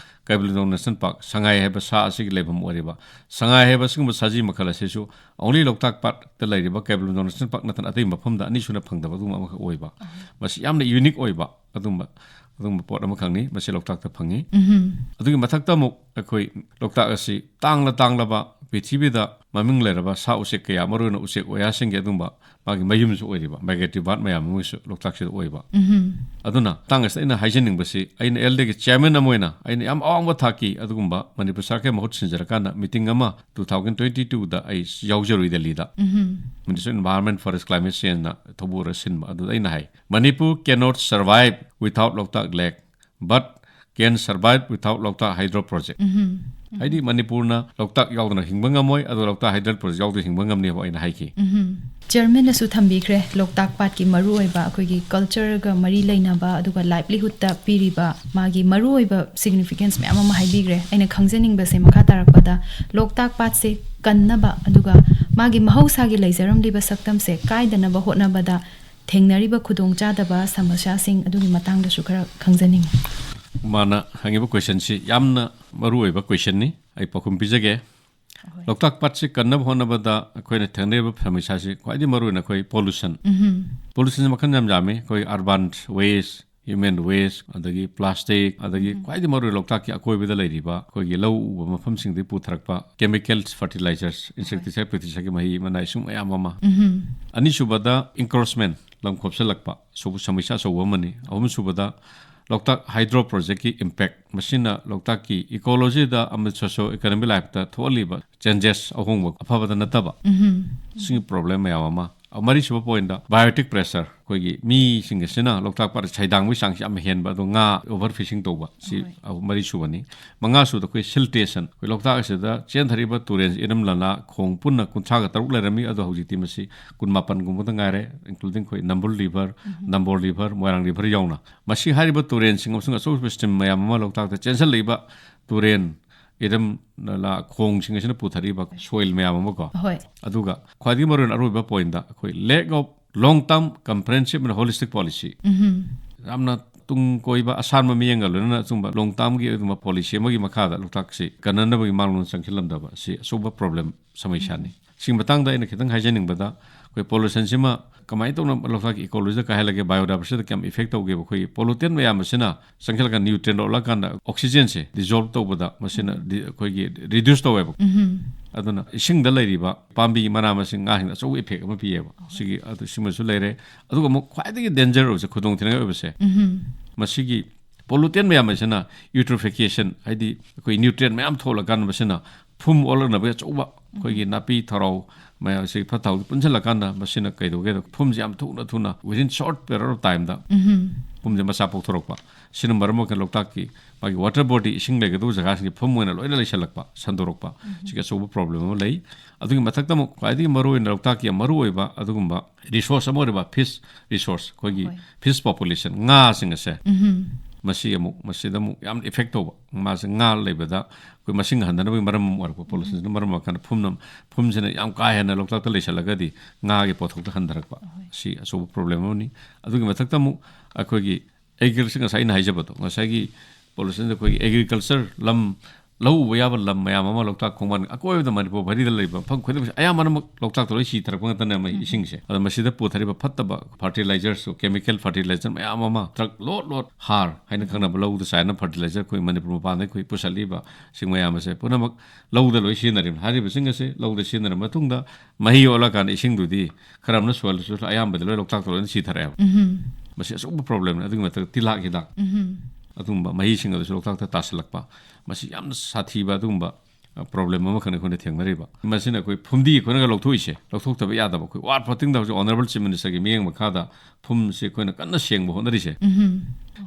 ꯀꯩꯕꯨꯜ ꯂꯝꯖꯥꯎ national park, ꯁꯉꯥꯏ ꯍꯥꯏꯕ ꯁꯥ ꯑꯁꯤꯒꯤ ꯂꯩꯐꯝ ꯑꯣꯏꯔꯤꯕ, ꯁꯉꯥꯏ ꯍꯥꯏꯕ ꯑꯁꯤꯒꯨꯝꯕ ꯁꯥꯖꯤ ꯃꯈꯜ ꯑꯁꯤꯁꯨ only ꯂꯣꯛꯇꯥꯛ ꯄꯥꯠꯇ ꯂꯩꯔꯤꯕ ꯀꯩꯕꯨꯜ ꯂꯝꯖꯥꯎ national park ꯅꯠꯇꯅ ꯑꯇꯩ ꯃꯐꯝꯗ ꯑꯅꯤꯁꯨꯅ ꯐꯪꯗꯕ ꯑꯗꯨꯒꯨꯝꯕ ꯑꯃꯈꯛ ꯑꯣꯏꯕ, ꯃꯁꯤ ꯌꯥꯝꯅ unique ꯑꯣꯏꯕ ꯑꯗꯨꯒꯨꯝꯕ ꯑꯗꯨꯒꯨꯝꯕ ꯄꯣꯠ ꯑꯃꯈꯛꯅꯤ꯫ ꯃꯁꯤ ꯂꯣꯛꯇꯥꯛꯇ ꯐꯪꯉꯤ꯫ ꯎꯝꯍꯨꯝ꯫ ꯑꯗꯨꯒꯤ ꯃꯊꯛꯇ ꯑꯃꯨꯛ ꯑꯩꯈꯣꯏ ꯂꯣꯛꯇꯥꯛ ꯑꯁꯤ ꯇꯥꯡꯂ ꯇꯥꯡꯂꯕ ꯄ꯭ꯔꯤꯊꯤꯕꯤꯗ ꯃꯃꯤꯡ ꯂꯩꯔꯕ ꯁꯥ ꯎꯆꯦꯛ ꯀꯌꯥ, ꯃꯔꯨꯑꯣꯏꯅ ꯎꯆꯦꯛ ꯋꯥꯌꯥꯁꯤꯡꯒꯤ ꯑꯗꯨꯒꯨꯝꯕ ꯃꯥꯒꯤ ꯃꯌꯨꯝꯁꯨ ꯑꯣꯏꯔꯤꯕ migratory bird ꯃꯌꯥꯝ ꯑꯃꯁꯨ ꯂꯣꯛꯇꯥꯛꯁꯤꯗ ꯑꯣꯏꯕ꯫ ꯎꯝꯍꯨꯝ꯫ ꯑꯗꯨꯅ ꯃꯇꯥꯡ ꯑꯁꯤꯗ ꯑꯩꯅ ꯍꯥꯏꯖꯅꯤꯡꯕꯁꯤ, ꯑꯩꯅ ꯑꯦꯜ ꯗꯤꯒꯤ chairman ꯑꯃ ꯑꯣꯏꯅ ꯑꯩꯅ ꯌꯥꯝ ꯑꯋꯥꯡꯕ ꯊꯥꯛꯀꯤ ꯑꯗꯨꯒꯨꯝꯕ ꯃꯅꯤꯄꯨꯔ ꯁꯔꯀꯥꯔꯒꯤ ꯃꯍꯨꯠ ꯁꯤꯟꯖꯔꯀꯥꯟꯗ meeting ꯑꯃ two thousand twenty twoꯗ ꯑꯩ ꯌꯥꯎꯖꯔꯨꯏ ꯗꯦꯜꯂꯤꯗ꯫ ꯎꯝꯍꯨꯝ꯫ Ministry of Environment, Forest, Climate Changeꯅ ꯊꯧꯕꯨꯔ ꯁꯤꯟꯕ ꯑꯗꯨꯗ ꯑꯩꯅ ꯍꯥꯏ, Manipur cannot survive without Loktak Lake, but can survive without Loktak Hydro Project꯫ ꯎꯝꯍꯨꯝ꯫ ꯍꯥꯏꯗꯤ ꯃꯅꯤꯄꯨꯔꯅ ꯂꯣꯛꯇꯥꯛ ꯌꯥꯎꯗꯅ ꯍꯤꯡꯕ ꯉꯝꯃꯣꯏ, ꯑꯗꯣ ꯂꯣꯛꯇꯥꯛ hydro project ꯌꯥꯎꯗꯅ ꯍꯤꯡꯕ ꯉꯝꯅꯦꯕ ꯑꯩꯅ ꯍꯥꯏꯈꯤ꯫ ꯎꯝꯍꯨꯝ꯫ Chairmanꯅꯁꯨ ꯊꯝꯕꯤꯈ꯭ꯔꯦ ꯂꯣꯛꯇꯥꯛ ꯄꯥꯠꯀꯤ ꯃꯔꯨꯑꯣꯏꯕ, ꯑꯩꯈꯣꯏꯒꯤ cultureꯒ ꯃꯔꯤ ꯂꯩꯅꯕ, ꯑꯗꯨꯒ livelihoodꯇ ꯄꯤꯔꯤꯕ ꯃꯥꯒꯤ ꯃꯔꯨꯑꯣꯏꯕ significance ꯃꯌꯥꯝ ꯑꯃ ꯍꯥꯏꯕꯤꯈ꯭ꯔꯦ꯫ ꯑꯩꯅ ꯈꯪꯖꯅꯤꯡꯕꯁꯦ ꯃꯈꯥ ꯇꯥꯔꯛꯄꯗ ꯂꯣꯛꯇꯥꯛ ꯄꯥꯠꯁꯦ ꯀꯟꯅꯕ, ꯑꯗꯨꯒ ꯃꯥꯒꯤ ꯃꯍꯧꯁꯥꯒꯤ ꯂꯩꯖꯔꯝꯂꯤꯕ ꯁꯛꯇꯝꯁꯦ ꯀꯥꯏꯗꯅꯕ ꯍꯣꯠꯅꯕꯗ ꯊꯦꯡꯅꯔꯤꯕ ꯈꯨꯗꯣꯡꯆꯥꯗꯕ ꯁꯃꯁ꯭ꯌꯥꯁꯤꯡ ꯑꯗꯨꯒꯤ ꯃꯇꯥꯡꯗꯁꯨ ꯈꯔ ꯈꯪꯖꯅꯤꯡꯉꯤ꯫ ꯃꯥꯅ ꯍꯪꯉꯤꯕ questionꯁꯤ ꯌꯥꯝꯅ ꯃꯔꯨꯑꯣꯏꯕ questionꯅꯤ꯫ ꯑꯩ ꯄꯥꯎꯈꯨꯝ ꯄꯤꯖꯒꯦ꯫ ꯂꯣꯛꯇꯥꯛ ꯄꯥꯠꯁꯤ ꯀꯟꯅꯕ ꯍꯣꯠꯅꯕꯗ ꯑꯩꯈꯣꯏꯅ ꯊꯦꯡꯅꯔꯤꯕ ꯁꯃꯁ꯭ꯌꯥꯁꯤ ꯈ꯭ꯋꯥꯏꯗꯒꯤ ꯃꯔꯨꯑꯣꯏꯅ ꯑꯩꯈꯣꯏ pollution꯫ ꯎꯝꯍꯨꯝ꯫ Pollutionꯁꯤ ꯃꯈꯜ ꯌꯥꯝ ꯌꯥꯝꯃꯤ꯫ ꯑꯩꯈꯣꯏ urban waste, human waste, ꯑꯗꯒꯤ plastic, ꯑꯗꯒꯤ ꯈ꯭ꯋꯥꯏꯗꯒꯤ ꯃꯔꯨꯑꯣꯏꯅ ꯂꯣꯛꯇꯥꯛꯀꯤ ꯑꯀꯣꯏꯕꯗ ꯂꯩꯔꯤꯕ ꯑꯩꯈꯣꯏꯒꯤ ꯂꯧ ꯎꯕ ꯃꯐꯝꯁꯤꯡꯗꯒꯤ ꯄꯨꯊꯔꯛꯄ chemicals, fertilizers, insecticide, pesticideꯀꯤ ꯃꯍꯤ ꯃꯅꯥꯏ ꯁꯨꯝ ꯃꯌꯥꯝ ꯑꯃ꯫ ꯎꯝꯍꯨꯝ꯫ ꯑꯅꯤꯁꯨꯕꯗ encroachment, ꯂꯝ ꯈꯣꯞꯆꯜꯂꯛꯄ, ꯁꯨꯕ ꯁꯃꯁ꯭ꯌꯥ ꯑꯆꯧꯕ ꯑꯃꯅꯤ꯫ ꯑꯍꯨꯝꯁꯨꯕꯗ ꯂꯣꯛꯇꯥꯛ hydro projectꯀꯤ impact, ꯃꯁꯤꯅ ꯂꯣꯛꯇꯥꯛꯀꯤ ecologyꯗ ꯑꯃꯗꯤ socio economic lifeꯇ ꯊꯣꯛꯍꯜꯂꯤꯕ changes, ꯑꯍꯣꯡꯕ ꯑꯐꯕꯗ ꯅꯠꯇꯕ, ꯎꯝꯍꯨꯝ꯫ ꯁꯤꯒꯤ problem ꯃꯌꯥꯝ ꯑꯃ꯫ ꯃꯔꯤꯁꯨꯕ pointꯇ biotic pressure, ꯑꯩꯈꯣꯏꯒꯤ ꯃꯤꯁꯤꯡ ꯑꯁꯤꯅ ꯂꯣꯛꯇꯥꯛ ꯄꯥꯠ ꯁꯩꯗꯥꯡꯕꯒꯤ ꯆꯥꯡꯁꯤ ꯌꯥꯝ ꯍꯦꯟꯕ, ꯑꯗꯣ ꯉꯥ overfishing ꯇꯧꯕ, ꯁꯤ ꯍꯣꯏ꯫ ꯑꯍꯨꯝ, ꯃꯔꯤꯁꯨꯕꯅꯤ꯫ ꯃꯉꯥꯁꯨꯕꯗ ꯑꯩꯈꯣꯏ siltation, ꯑꯩꯈꯣꯏ ꯂꯣꯛꯇꯥꯛ ꯑꯁꯤꯗ ꯆꯦꯟꯊꯔꯤꯕ ꯇꯨꯔꯦꯜ, ꯏꯔꯝ, ꯅꯂꯥ, ꯈꯣꯡ ꯄꯨꯟꯅ ꯀꯨꯟꯊ꯭ꯔꯥꯒ ꯇꯔꯨꯛ ꯂꯩꯔꯝꯃꯤ, ꯑꯗꯣ ꯍꯧꯖꯤꯛꯇꯤ ꯃꯁꯤ ꯀꯨꯟꯃꯥꯄꯟꯒꯨꯝꯕꯗ ꯉꯥꯏꯔꯦ, including ꯑꯩꯈꯣꯏ ꯅꯝꯕꯨꯜ river, ꯅꯝꯕꯣꯜ river, ꯃꯣꯏꯔꯥꯡ river ꯌꯥꯎꯅ꯫ ꯃꯁꯤ ꯍꯥꯏꯔꯤꯕ ꯇꯨꯔꯦꯜꯁꯤꯡ ꯑꯃꯁꯨꯡ ꯑꯆꯧ ꯑꯆꯧꯕ stream ꯃꯌꯥꯝ ꯑꯃ ꯂꯣꯛꯇꯥꯛꯇ ꯆꯦꯟꯁꯤꯜꯂꯛꯏꯕ ꯇꯨꯔꯦꯜ, ꯏꯔꯝ, ꯅꯂꯥ, ꯈꯣꯡꯁꯤꯡ ꯑꯁꯤꯅ ꯄꯨꯊꯔꯛꯏꯕ soil ꯃꯌꯥꯝ ꯑꯃꯀꯣ꯫ ꯍꯣꯏ꯫ ꯑꯗꯨꯒ ꯈ꯭ꯋꯥꯏꯗꯒꯤ ꯃꯔꯨꯑꯣꯏꯅ ꯑꯔꯣꯏꯕ pointꯇ ꯑꯩꯈꯣꯏ lack of long term comprehensive and holistic policy꯫ ꯎꯝꯍꯨꯝ꯫ ꯌꯥꯝꯅ ꯇꯨꯡ ꯀꯣꯏꯕ ꯑꯁꯥꯟꯕ ꯃꯤꯠꯌꯦꯡꯒ ꯂꯣꯏꯅꯅ ꯑꯆꯨꯝꯕ long termꯒꯤ ꯑꯗꯨꯒꯨꯝꯕ policy ꯑꯃꯒꯤ ꯃꯈꯥꯗ ꯂꯣꯛꯇꯥꯛꯁꯤ ꯀꯟꯅꯅꯕꯒꯤ ꯃꯥꯡꯂꯣꯝꯗ ꯆꯪꯁꯤꯜꯂꯝꯗꯕ ꯑꯁꯤ ꯑꯆꯧꯕ problem, ꯁꯃꯁ꯭ꯌꯥꯅꯤ꯫ ꯁꯤꯒꯤ ꯃꯇꯥꯡꯗ ꯑꯩꯅ ꯈꯤꯇꯪ ꯍꯥꯏꯖꯅꯤꯡꯕꯗ, ꯑꯩꯈꯣꯏ pollutionꯁꯤꯃ ꯀꯃꯥꯏꯅ ꯇꯧꯅ ꯂꯣꯛꯇꯥꯛꯀꯤ ꯏꯀꯣꯂꯣꯖꯤꯗ ꯀꯥꯏꯍꯜꯂꯒꯦ, ꯕꯥꯏꯑꯣꯗꯥꯏꯕꯔꯁꯤꯇꯤꯗ ꯀꯌꯥꯝ ꯏꯐꯦꯛ ꯇꯧꯒꯦꯕ? ꯑꯩꯈꯣꯏꯒꯤ ꯄꯣꯂꯨꯇꯦꯟ ꯃꯌꯥꯝ ꯑꯁꯤꯅ ꯆꯪꯁꯤꯜꯂꯀꯥꯟꯗ, ꯅ꯭ꯌꯨꯇ꯭ꯔꯦꯟ ꯂꯧꯔꯛꯑꯀꯥꯟꯗ ꯑꯣꯛꯁꯤꯖꯦꯟꯁꯦ ꯗꯤꯖꯣꯜꯕ ꯇꯧꯕꯗ ꯃꯁꯤꯅ ꯗꯤ-, ꯑꯩꯈꯣꯏꯒꯤ ꯔꯤꯗ꯭ꯌꯨꯁ ꯇꯧꯋꯦꯕ꯫ ꯑꯗꯨꯅ ꯏꯁꯤꯡꯗ ꯂꯩꯔꯤꯕ ꯄꯥꯝꯕꯤ ꯃꯅꯥ ꯃꯁꯤꯡ ꯉꯥꯁꯤꯡꯗ ꯑꯆꯧꯕ ꯏꯐꯦꯛ ꯑꯃ ꯄꯤꯌꯦꯕ꯫ ꯁꯤꯒꯤ, ꯑꯗꯨ ꯁꯤꯃꯁꯨ ꯂꯩꯔꯦ꯫ ꯑꯗꯨꯒ ꯑꯃꯨꯛ ꯈ꯭ꯋꯥꯏꯗꯒꯤ ꯗꯦꯟꯖꯔ ꯑꯣꯏꯕꯁꯦ, ꯈꯨꯗꯣꯡ ꯊꯤꯅꯤꯡꯉꯥꯏ ꯑꯣꯏꯕꯁꯦ, ꯃꯁꯤꯒꯤ ꯄꯣꯂꯨꯇꯦꯟ ꯃꯌꯥꯝ ꯑꯁꯤꯅ ꯌꯨꯇ꯭ꯔꯣꯐꯤꯀꯦꯁꯟ, ꯍꯥꯏꯗꯤ ꯑꯩꯈꯣꯏ ꯅ꯭ꯌꯨꯇ꯭ꯔꯤꯌꯦꯟ ꯃꯌꯥꯝ ꯊꯣꯛꯂꯀꯥꯟꯗ ꯃꯁꯤꯅ ꯐꯨꯝ ꯑꯣꯜꯂꯛꯅꯕꯒꯤ ꯑꯆꯧꯕ, ꯑꯩꯈꯣꯏꯒꯤ ꯅꯥꯄꯤ ꯊꯧꯔꯥꯎ ꯃꯌꯥꯝꯁꯤ, ꯐꯠꯇ ꯍꯥꯎꯗꯤ ꯄꯨꯟꯁꯤꯜꯂꯀꯥꯟꯗ ꯃꯁꯤꯅ ꯀꯩꯗꯧꯒꯦꯗ, ꯐꯨꯝꯁꯦ ꯌꯥꯝ ꯊꯨꯅ ꯊꯨꯅ, within short period of time ꯗ ꯐꯨꯝꯁꯦ ꯃꯆꯥ ꯄꯣꯛꯊꯣꯔꯛꯄ꯫ ꯁꯤꯅ ꯃꯔꯝ ꯑꯣꯏꯔꯒ ꯂꯣꯛꯇꯥꯛꯀꯤ ꯃꯥꯒꯤ ꯋꯥꯇꯔ ꯕꯣꯗꯤ, ꯏꯁꯤꯡ ꯂꯩꯒꯗꯧꯕ ꯖꯒꯥꯁꯤꯡꯁꯦ ꯐꯨꯝ ꯑꯣꯏꯅ ꯂꯣꯏꯅ ꯂꯩꯁꯜꯂꯛꯄ, ꯁꯟꯗꯣꯔꯛꯄ꯫ ꯁꯤꯒꯤ ꯑꯆꯧꯕ ꯄ꯭ꯔꯣꯕ꯭ꯂꯦꯝ ꯑꯃ ꯂꯩ꯫ ꯑꯗꯨꯒꯤ ꯃꯊꯛꯇ ꯑꯃꯨꯛ ꯈ꯭ꯋꯥꯏꯗꯒꯤ ꯃꯔꯨꯑꯣꯏꯅ ꯂꯣꯛꯇꯥꯛꯀꯤ ꯌꯥꯝ ꯃꯔꯨꯑꯣꯏꯕ ꯑꯗꯨꯒꯨꯝꯕ ꯔꯤꯁꯣꯔꯁ ꯑꯃ ꯑꯣꯏꯔꯤꯕ ꯐꯤꯁ ꯔꯤꯁꯣꯔꯁ, ꯑꯩꯈꯣꯏꯒꯤ ꯐꯤꯁ ꯄꯣꯄꯨꯂꯦꯁꯟ, ꯉꯥꯁꯤꯡ ꯑꯁꯦ, ꯃꯁꯤ ꯑꯃꯨꯛ, ꯃꯁꯤꯗ ꯑꯃꯨꯛ ꯌꯥꯝ ꯏꯐꯦꯛ ꯇꯧꯕ꯫ ꯃꯥꯁꯦ ꯉꯥ ꯂꯩꯕꯗ ꯑꯩꯈꯣꯏ ꯃꯁꯤꯡ ꯍꯟꯊꯅꯕꯒꯤ ꯃꯔꯝ ꯑꯃ ꯑꯣꯏꯔꯛꯄ, ꯄꯣꯂꯨꯁꯟꯁꯤꯅ ꯃꯔꯝ ꯑꯣꯏꯔꯀꯥꯟꯗ ꯐꯨꯝꯅ, ꯐꯨꯝꯁꯤꯅ ꯌꯥꯝ ꯀꯥ ꯍꯦꯟꯅ ꯂꯣꯛꯇꯥꯛꯇ ꯂꯩꯁꯜꯂꯒꯗꯤ ꯉꯥꯒꯤ ꯄꯣꯠꯊꯣꯛꯇ ꯍꯟꯊꯔꯛꯄ꯫ ꯁꯤ ꯑꯆꯧꯕ ꯄ꯭ꯔꯣꯕ꯭ꯂꯦꯝ ꯑꯃꯅꯤ꯫ ꯑꯗꯨꯒꯤ ꯃꯊꯛꯇ ꯑꯃꯨꯛ ꯑꯩꯈꯣꯏꯒꯤ ꯑꯦꯒ꯭ꯔꯤꯀꯜꯆꯔ, ꯉꯁꯥꯏ ꯑꯩꯅ ꯍꯥꯏꯖꯕꯗꯣ, ꯉꯁꯥꯏꯒꯤ ꯄꯣꯂꯨꯁꯟꯗ ꯑꯩꯈꯣꯏꯒꯤ ꯑꯦꯒ꯭ꯔꯤꯀꯜꯆꯔ ꯂꯝ, ꯂꯧ ꯎꯕ ꯌꯥꯕ ꯂꯝ ꯃꯌꯥꯝ ꯑꯃ ꯂꯣꯛꯇꯥꯛ ꯈꯣꯡꯕꯥꯟ ꯑꯀꯣꯏꯕꯗ, ꯃꯅꯤꯄꯨꯔ ꯚꯦꯂꯤꯗ ꯂꯩꯕ ꯃꯐꯝ ꯈꯨꯗꯤꯡꯃꯛꯁꯦ ꯑꯌꯥꯝꯕꯅꯃꯛ ꯂꯣꯛꯇꯥꯛꯇ ꯂꯣꯏ ꯁꯤꯊꯔꯛꯄ ꯉꯥꯛꯇꯅꯦ, ꯃꯩ ꯏꯁꯤꯡꯁꯦ꯫ ꯑꯗꯣ ꯃꯁꯤꯗ ꯄꯨꯊꯔꯤꯕ ꯐꯠꯇꯕ ꯐꯔꯇꯤꯂꯥꯏꯖꯔꯁꯨ, ꯀꯦꯃꯤꯀꯦꯜ ꯐꯔꯇꯤꯂꯥꯏꯖꯔ ꯃꯌꯥꯝ ꯑꯃ, ꯇ꯭ꯔꯛ ꯂꯣꯗ ꯂꯣꯗ ꯍꯥꯔ ꯍꯥꯏꯅ ꯈꯪꯅꯕ ꯂꯧꯗ ꯆꯥꯏꯅ ꯐꯔꯇꯤꯂꯥꯏꯖꯔ ꯑꯩꯈꯣꯏ ꯃꯅꯤꯄꯨꯔ ꯃꯄꯥꯟꯗ ꯑꯩꯈꯣꯏ ꯄꯨꯁꯜꯂꯤꯕ ꯁꯤꯡ ꯃꯌꯥꯝ ꯑꯁꯦ ꯄꯨꯝꯅꯃꯛ ꯂꯧꯗ ꯂꯣꯏ ꯁꯤꯖꯤꯟꯅꯔꯤꯕꯅꯤ꯫ ꯍꯥꯏꯔꯤꯕꯁꯤꯡ ꯑꯁꯦ ꯂꯧꯗ ꯁꯤꯖꯤꯟꯅꯔꯕ ꯃꯇꯨꯡꯗ ꯃꯍꯩ ꯑꯣꯜꯂꯀꯥꯟꯗ ꯏꯁꯤꯡꯗꯨꯗꯤ ꯈꯔ ꯑꯃꯅ ꯁꯣꯏꯜꯗꯁꯨ, ꯑꯌꯥꯝꯕꯗꯤ ꯂꯣꯏ ꯂꯣꯛꯇꯥꯛꯇ ꯂꯣꯏꯅ ꯁꯤꯊꯔꯛꯑꯦꯕ꯫ ꯃꯁꯤ ꯑꯆꯧꯕ ꯄ꯭ꯔꯣꯕ꯭ꯂꯦꯝꯅꯤ꯫ ꯑꯗꯨꯒꯤ ꯃꯊꯛꯇ ꯇꯤꯜꯍꯥꯠ ꯍꯤꯗꯥꯛ, ꯑꯗꯨꯒꯨꯝꯕ ꯃꯍꯤꯁꯤꯡ ꯑꯗꯨꯁꯨ ꯂꯣꯛꯇꯥꯛꯇ ꯇꯥꯁꯤꯜꯂꯛꯄ, ꯃꯁꯤ ꯌꯥꯝꯅ ꯁꯥꯊꯤꯕ ꯑꯗꯨꯒꯨꯝꯕ, ꯑ, ꯄ꯭ꯔꯣꯕ꯭ꯂꯦꯝ ꯑꯃꯈꯛꯅꯤ ꯑꯩꯈꯣꯏꯅ ꯊꯦꯡꯅꯔꯤꯕ꯫ ꯃꯁꯤꯅ ꯑꯩꯈꯣꯏ ꯐꯨꯝꯗꯤ ꯑꯩꯈꯣꯏꯅꯒ ꯂꯧꯊꯣꯛꯏꯁꯦ, ꯂꯧꯊꯣꯛꯇꯕ ꯌꯥꯗꯕ꯫ ꯑꯩꯈꯣꯏ ꯋꯥꯔ ꯐꯣꯔꯇꯤꯟꯗ ꯍꯧꯖꯤꯛ ꯑꯣꯅꯔꯦꯕꯜ ꯆꯤꯐ ꯃꯤꯅꯤꯁꯇꯔꯒꯤ ꯃꯤꯠꯌꯦꯡ ꯃꯈꯥꯗ ꯐꯨꯝꯁꯦ ꯑꯩꯈꯣꯏꯅ ꯀꯟꯅ ꯁꯦꯡꯕ ꯍꯣꯠꯅꯔꯤꯁꯦ꯫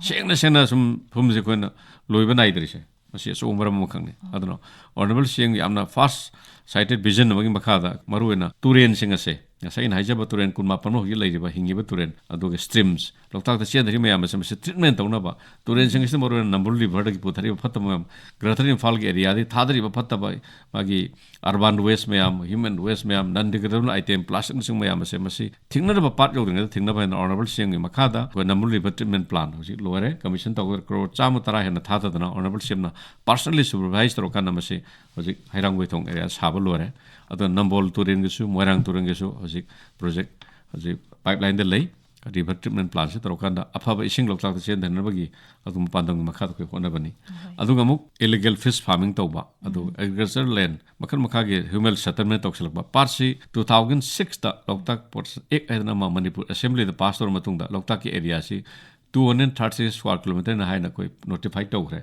ꯁꯦꯡꯅ ꯁꯦꯡꯅ ꯁꯨꯝ ꯐꯨꯝꯁꯦ ꯑꯩꯈꯣꯏꯅ ꯂꯣꯏꯕ ꯅꯥꯏꯗ꯭ꯔꯤꯁꯦ, ꯃꯁꯤ ꯑꯆꯧꯕ ꯃꯔꯝ ꯑꯃꯈꯛꯅꯤ꯫ ꯑꯗꯨꯅ ꯑꯣꯅꯔꯦꯕꯜ ꯁꯤ ꯑꯦꯝꯒꯤ ꯌꯥꯝꯅ ꯐꯥꯔꯁ ꯁꯥꯏꯇꯦꯠ ꯚꯤꯖꯟ ꯑꯃꯒꯤ ꯃꯈꯥꯗ ꯃꯔꯨꯑꯣꯏꯅ ꯇꯨꯔꯦꯟꯁꯤꯡ ꯑꯁꯦ, ꯉꯁꯥꯏ ꯑꯩꯅ ꯍꯥꯏꯖꯕ ꯇꯨꯔꯦꯟ ꯀꯨꯟꯃꯥꯄꯟ ꯍꯧꯖꯤꯛ ꯂꯩꯔꯤꯕ ꯍꯤꯡꯉꯤꯕ ꯇꯨꯔꯦꯟ, ꯑꯗꯨꯒ ꯁ꯭ꯇ꯭ꯔꯤꯝꯁ, ꯂꯣꯛꯇꯥꯛꯇ ꯆꯦꯟꯗꯔꯤꯕ ꯃꯌꯥꯝ ꯑꯁꯦ, ꯃꯁꯤ ꯇ꯭ꯔꯤꯠꯃꯦꯟ ꯇꯧꯅꯕ, ꯇꯨꯔꯦꯟꯁꯤꯡ ꯑꯁꯤꯗ ꯃꯔꯨꯑꯣꯏꯅ ꯅꯝꯕꯨꯜ ꯔꯤꯚꯔꯗꯒꯤ ꯄꯨꯊꯔꯛꯏꯕ ꯐꯠꯇꯕ ꯃꯌꯥꯝ, ꯒ꯭ꯔꯦꯇꯔ ꯏꯝꯐꯥꯜꯒꯤ ꯑꯦꯔꯤꯌꯥꯗꯒꯤ ꯊꯥꯗꯔꯤꯕ ꯐꯠꯇꯕ, ꯃꯥꯒꯤ ꯑꯔꯕꯥꯟ ꯋꯦꯁ ꯃꯌꯥꯝ, ꯍ꯭ꯌꯨꯃꯦꯟ ꯋꯦꯁ ꯃꯌꯥꯝ, ꯅꯟ ꯗꯤꯒ꯭ꯔꯦꯗꯦꯕꯜ ꯑꯥꯏꯇꯦꯝ, ꯄ꯭ꯂꯥꯁꯇꯤꯛꯅꯆꯤꯡꯕ ꯃꯌꯥꯝ ꯑꯁꯦ, ꯃꯁꯤ ꯊꯤꯡꯅꯅꯕ ꯄꯥꯠ ꯌꯧꯗ꯭ꯔꯤꯉꯩꯗ ꯊꯤꯡꯅꯕ ꯍꯥꯏꯅ ꯑꯣꯅꯔꯦꯕꯜ ꯁꯤ ꯑꯦꯝꯒꯤ ꯃꯈꯥꯗ ꯑꯩꯈꯣꯏ ꯅꯝꯕꯨꯜ ꯔꯤꯚꯔ ꯇ꯭ꯔꯤꯠꯃꯦꯟ ꯄ꯭ꯂꯥꯟ ꯍꯧꯖꯤꯛ ꯂꯣꯏꯔꯦ, ꯀꯃꯤꯁꯟ ꯇꯧꯗꯅ ꯀ꯭ꯔꯣꯔ ꯆꯥꯝꯃ ꯇꯔꯥ ꯍꯦꯟꯅ ꯊꯥꯗꯗꯅ ꯑꯣꯅꯔꯦꯕꯜ ꯁꯤ ꯑꯦꯝꯅ ꯄꯥꯔꯁꯅꯦꯜꯂꯤ ꯁꯨꯄꯔꯚꯥꯏꯁ ꯇꯧꯔꯀꯥꯟꯗ ꯃꯁꯤ ꯍꯧꯖꯤꯛ ꯍꯩꯔꯥꯡꯒꯣꯏꯊꯣꯡ ꯑꯦꯔꯤꯌꯥ ꯁꯥꯕ ꯂꯣꯏꯔꯦ꯫ ꯑꯗꯨꯒ ꯅꯝꯕꯣꯜ ꯇꯨꯔꯦꯜꯒꯤꯁꯨ, ꯃꯣꯏꯔꯥꯡ ꯇꯨꯔꯦꯜꯒꯤꯁꯨ ꯍꯧꯖꯤꯛ ꯄ꯭ꯔꯣꯖꯦꯛ ꯍꯧꯖꯤꯛ ꯄꯥꯏꯞ ꯂꯥꯏꯟꯗ ꯂꯩ꯫ ꯔꯤꯚꯔ ꯇ꯭ꯔꯤꯠꯃꯦꯟ ꯄ꯭ꯂꯥꯟꯁꯦ ꯇꯧꯔꯀꯥꯟꯗ ꯑꯐꯕ ꯏꯁꯤꯡ ꯂꯣꯛꯇꯥꯛꯇ ꯆꯦꯟꯊꯅꯕꯒꯤ ꯑꯗꯨꯒꯨꯝꯕ ꯄꯥꯟꯗꯝꯒꯤ ꯃꯈꯥꯗ ꯑꯩꯈꯣꯏ ꯍꯣꯠꯅꯕꯅꯤ꯫ ꯑꯗꯨꯒ ꯑꯃꯨꯛ ꯏꯂꯤꯒꯦꯜ ꯐꯤꯁ ꯐꯥꯔꯃꯤꯡ ꯇꯧꯕ, ꯑꯗꯨꯒ ꯑꯦꯒ꯭ꯔꯤꯀꯜꯆꯔ ꯂꯦꯟ ꯃꯈꯜ ꯃꯈꯥꯒꯤ ꯍ꯭ꯌꯨꯃꯦꯟ ꯁꯦꯇꯜꯃꯦꯟ ꯇꯧꯁꯤꯜꯂꯛꯄ꯫ ꯄꯥꯔꯠꯁꯤ ꯇꯨ ꯊꯥꯎꯖꯟ ꯁꯤꯛꯁꯇ ꯂꯣꯛꯇꯥꯛ ꯄꯣꯔꯠꯁ ꯑꯦꯛ ꯍꯥꯏꯗꯅ ꯑꯃ ꯃꯅꯤꯄꯨꯔ ꯑꯦꯁꯦꯝꯕ꯭ꯂꯤꯗ ꯄꯥꯁ ꯇꯧꯔ ꯃꯇꯨꯡꯗ ꯂꯣꯛꯇꯥꯛꯀꯤ ꯑꯦꯔꯤꯌꯥꯁꯤ two hundred thirty six square ꯀꯤꯂꯣꯃꯤꯇꯔꯅ ꯍꯥꯏꯅ ꯑꯩꯈꯣꯏ ꯅꯣꯇꯤꯐꯥꯏ ꯇꯧꯈ꯭ꯔꯦ꯫